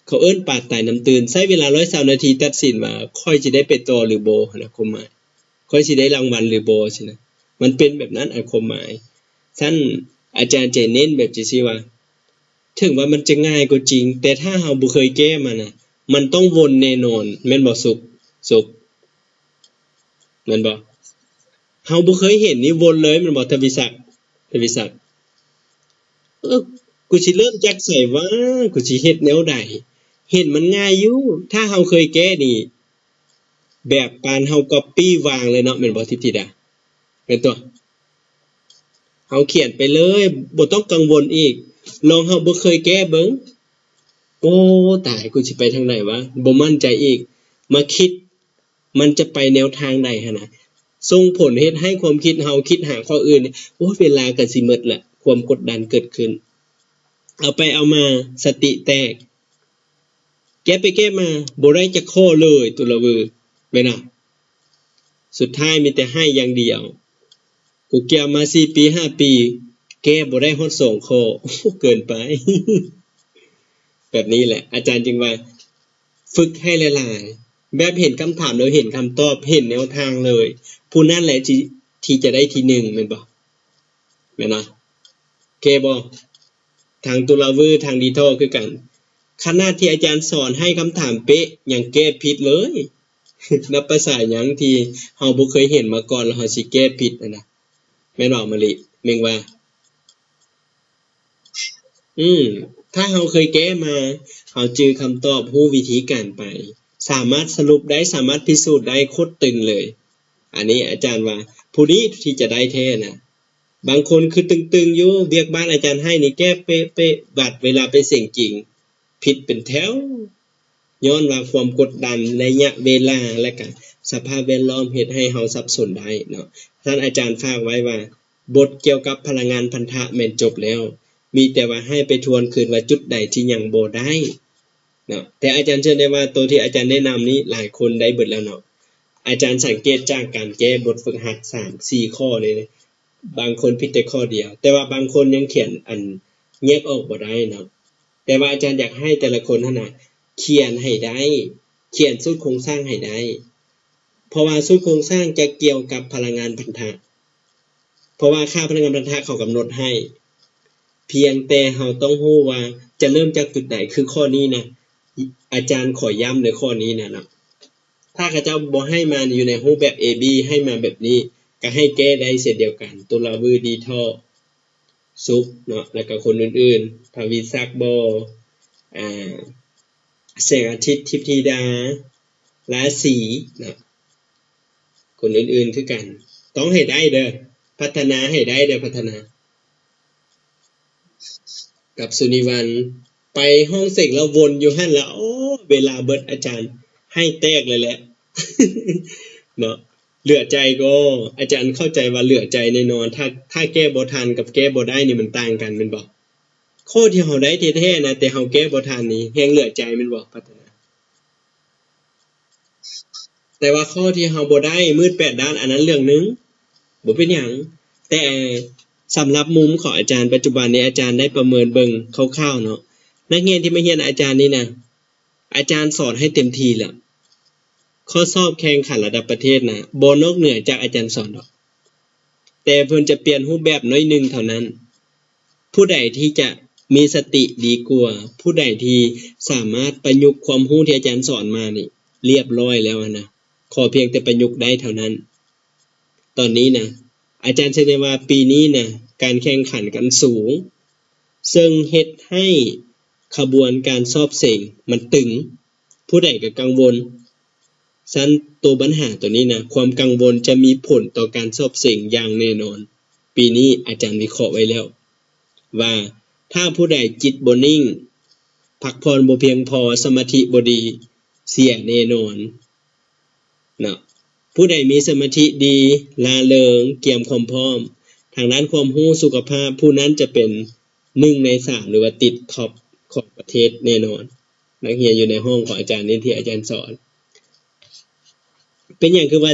ເຂົາເອີ້ນປາຕາຍນ້ຳຕື້ນ ໃຊ້ເວລາຮ້ອຍຊາວນາທີຕັດສິນວ່າຂ້ອຍຊິໄດ້ໄປຕໍ່ຫຼືບໍ່ຫັ້ນນະ ຄວາມໝາຍ ຂ້ອຍຊິໄດ້ລາງວັນຫຼືບໍ່ຊີ້ນະ ມັນເປັນແບບນັ້ນ ອັນຄວາມໝາຍ. ຊັ້ນອາຈານຈະເນັ້ນແບບຈັ່ງຊີ້ວ່າ ເຖິງວ່າມັນຈະງ່າຍກໍຈິງ ແຕ່ຖ້າເຮົາບໍ່ເຄີຍແກ້ມັນນະ ມັນຕ້ອງວົນແນ່ນອນ ແມ່ນບໍ່ ສຸກ? ສຸກ ແມ່ນບໍ່? ເຮົາບໍ່ເຄີຍເຫັນນີ້ວົນເລີຍແມ່ນບໍ່ ທະວິສັກ? ທະວິສັກ ເອີ ກູຊິເລີ່ມຈາກໃສຫວາ? ກູຊິເຮັດແນວໃດ? ເຫັນມັນງ່າຍຢູ່ ຖ້າເຮົາເຄີຍແກ້ນີ້ ແບບປານເຮົາກັອບປີ້ວາງເລີຍເນາະ ແມ່ນບໍ່ ທິບທິດາ? ແມ່ນຕົວະ? ເຮົາຂຽນໄປເລີຍ ບໍ່ຕ້ອງກັງວົນອີກ. ລອງເຮົາບໍ່ເຄີຍແກ້ເບິ່ງ ໂອ້ ຕາຍ ກູຊິໄປທາງໃດຫວາ? ບໍ່ໝັ້ນໃຈອີກ ມາຄິດ ມັນຈະໄປແນວທາງໃດຫັ້ນນະ ສົ່ງຜົນເຮັດໃຫ້ຄວາມຄິດເຮົາຄິດຫາຂໍ້ອື່ນ ໂອ້ຍ ເວລາກໍຊິໝົດລະ ຄວາມກົດດັນເກີດຂຶ້ນ ເອົາໄປເອົາມາສະຕິແຕກ ແກ້ໄປແກ້ມາບໍ່ໄດ້ຈັກຂໍ້ເລີຍ ຕຸລາວື ແມ່ນຫວາ? ສຸດທ້າຍມີແຕ່ໄຫ້ຢ່າງດຽວ ກູກຽມມາສີ່ປີຫ້າປີ ແກ້ບໍ່ໄດ້ຮອດສອງຂໍ້ ໂອ້ ເກີນໄປ. ແບບນີ້ແຫຼະ ອາຈານຈຶ່ງວ່າ ຝຶກໃຫ້ຫຼາຍໆ ແບບເຫັນຄຳຖາມແລ້ວເຫັນຄຳຕອບ ເຫັນແນວທາງເລີຍ ຜູ້ນັ້ນແຫຼະທີ່ ທີ່ຈະໄດ້ທີໜຶ່ງ ແມ່ນບໍ່? ແມ່ນບໍ່? ແກ້ບໍ່? ທາງຕຸລາວື ທາງດີທໍ່ຄືກັນ. ຂະໜາດທີ່ອາຈານສອນໃຫ້ຄຳຖາມເປະ ຍັງແກ້ຜິດເລີຍ. ນັບພາສາຫຍັງທີ່ເຮົາບໍ່ເຄີຍເຫັນມາກ່ອນ ແລ້ວເຮົາຊິແກ້ຜິດຫັ້ນນະ. ແມ່ນບໍ່ມະລິ ເມັງວ່າ? ອືມ ຖ້າເຮົາເຄີຍແກ້ມາ ເຮົາຈື່ຄຳຕອບ ຮູ້ວິທີການໄປ ສາມາດສະຫຼຸບໄດ້ ສາມາດພິສູດໄດ້ ໂຄດຕຶງເລີຍ. ອັນນີ້ອາຈານວ່າ ຜູ້ນີ້ທີ່ຈະໄດ້ແທ້ນະ. ບາງຄົນຄືຕຶງໆຢູ່ ວຽກບ້ານອາຈານໃຫ້ນີ້ແກ້ເປະໆ ບັດເວລາໄປເສັງຈິງ ຜິດເປັນແຖວ. ຍ້ອນວ່າຄວາມກົດດັນ ໄລຍະເວລາ ແລະກະສະພາບແວດລ້ອມເຮັດໃຫ້ເຮົາສັບສົນໄດ້ເນາະ. ທ່ານອາຈານຝາກໄວ້ວ່າ ບົດກ່ຽວກັບພະລັງງານພັນທະແມ່ນຈົບແລ້ວ, ມີແຕ່ວ່າໃຫ້ໄປທວນຄືນວ່າຈຸດໃດທີ່ຍັງບໍ່ໄດ້ເນາະ. ແຕ່ອາຈານເຊື່ອໄດ້ວ່າ ໂຕທີ່ອາຈານແນະນຳນີ້ ຫຼາຍຄົນໄດ້ເບິດແລ້ວເນາະ. ອາຈານສັງເກດຈາກການແກ້ບົດຝຶກຫັດສາມສີ່ຂໍ້ນີ້ ບາງຄົນຜິດແຕ່ຂໍ້ດຽວ, ແຕ່ວ່າບາງຄົນຍັງຂຽນອັນແຍກອອກບໍ່ໄດ້ເນາະ. ແຕ່ວ່າອາຈານຢາກໃຫ້ແຕ່ລະຄົນຫັ້ນນະ ຂຽນໃຫ້ໄດ້, ຂຽນສູດໂຄງສ້າງໃຫ້ໄດ້, ເພາະວ່າສູດໂຄງສ້າງຈະກ່ຽວກັບພະລັງງານພັນທະ, ເພາະວ່າຄ່າພະລັງງານພັນທະເຂົາກຳນົດໃຫ້, ພຽງແຕ່ເຮົາຕ້ອງຮູ້ວ່າຈະເລີ່ມຈາກຈຸດໃດ. ຄືຂໍ້ນີ້ນະ ອາຈານຂໍຢ້ຳໃນຂໍ້ນີ້ນະເນາະ. ຖ້າເຂົາເຈົ້າບໍ່ໃຫ້ມາຢູ່ໃນຮູບແບບ ເອ ບີ ໃຫ້ມາແບບນີ້ ກໍໃຫ້ແກ້ໄດ້ເຊັ່ນດຽວກັນ. ຕຸລາວື ດີທໍ ສຸກເນາະ ແລ້ວກໍຄົນອື່ນໆ ພະວິສັກບໍ ອາ ແສງອາທິດ ທິບທິດາ ລາສີເນາະ ຄົນອື່ນໆຄືກັນ. ຕ້ອງໃຫ້ໄດ້ເດີ້ ພັດທະນາໃຫ້ໄດ້ເດີ້ ພັດທະນາ. ກັບສຸນິວັນ ໄປຫ້ອງເສັງແລ້ວວົນຢູ່ຫັ້ນລະ ໂອ້ ເວລາເບິດອາຈານ ໄຫ້ແຕກເລີຍແຫຼະ ເນາະ. ເຫຼືອໃຈກໍ ອາຈານເຂົ້າໃຈວ່າເຫຼືອໃຈແນ່ນອນ. ຖ້າ ຖ້າແກ້ບໍ່ທັນກັບແກ້ບໍ່ໄດ້ນີ້ມັນຕ່າງກັນແມ່ນບໍ່? ຂໍ້ທີ່ເຮົາໄດ້ແທ້ໆນະ ແຕ່ເຮົາແກ້ບໍ່ທັນນີ້ແຮ່ງເຫຼືອໃຈແມ່ນບໍ່ ພັດທະນາ? ແຕ່ວ່າຂໍ້ທີ່ເຮົາບໍ່ໄດ້ ມືດແປດດ້ານ ອັນນັ້ນເລື່ອງໜຶ່ງ ບໍ່ເປັນຫຍັງ. ແຕ່ສຳລັບມຸມຂອງອາຈານປັດຈຸບັນນີ້ ອາຈານໄດ້ປະເມີນເບິ່ງຄ່າວໆເນາະ ນັກຮຽນທີ່ມາຮຽນອາຈານນີ້ນະ ອາຈານສອນໃຫ້ເຕັມທີ່ແລ້ວ. ຂໍ້ສອບແຂ່ງຂັນລະດັບປະເທດນະ ບໍ່ນອກເໜືອຈາກອາຈານສອນດອກ. ແຕ່ເພິ່ນຈະປ່ຽນຮູບແບບໜ້ອຍໜຶ່ງເທົ່ານັ້ນ. ຜູ້ໃດທີ່ຈະມີສະຕິດີກວ່າ, ຜູ້ໃດທີ່ສາມາດປະຍຸກຄວາມຮູ້ທີ່ອາຈານສອນມານີ້ ລຽບລ້ອຍແລ້ວຫັ້ນນະ, ຂໍພຽງແຕ່ປະຍຸກໄດ້ເທົ່ານັ້ນ. ຕອນນີ້ນະ ອາຈານເຊື່ອໄດ້ວ່າປີນີ້ນະ ການແຂ່ງຂັນກັນສູງ, ເຊິ່ງເຮັດໃຫ້ຂະບວນການສອບເສັງມັນຕຶງ. ຜູ້ໃດກໍກັງວົນ. ຊັ້ນໂຕບັນຫາໂຕນີ້ນະ, ຄວາມກັງວົນຈະມີຜົນຕໍ່ການສອບເສັງຢ່າງແນ່ນອນ. ປີນີ້ອາຈານວິເຄາະໄວ້ແລ້ວວ່າ ຖ້າຜູ້ໃດຈິດບໍ່ນິ່ງ, ພັກຜ່ອນບໍ່ພຽງພໍ, ສະມາທິບໍ່ດີ, ເສຍແນ່ນອນເນາະ. ຜູ້ໃດມີສະມາທິດີ, ລ່າເລີງ, ກຽມຄວາມພ້ອມທາງດ້ານຄວາມຮູ້, ສຸຂະພາບ, ຜູ້ນັ້ນຈະເປັນໜຶ່ງໃນສາມ ຫຼືວ່າຕິດທັອບຂອງປະເທດແນ່ນອນ. ນັກຮຽນຢູ່ໃນຫ້ອງຂອງອາຈານນີ້ທີ່ອາຈານສອນ. ເປັນຫຍັງຄືວ່າ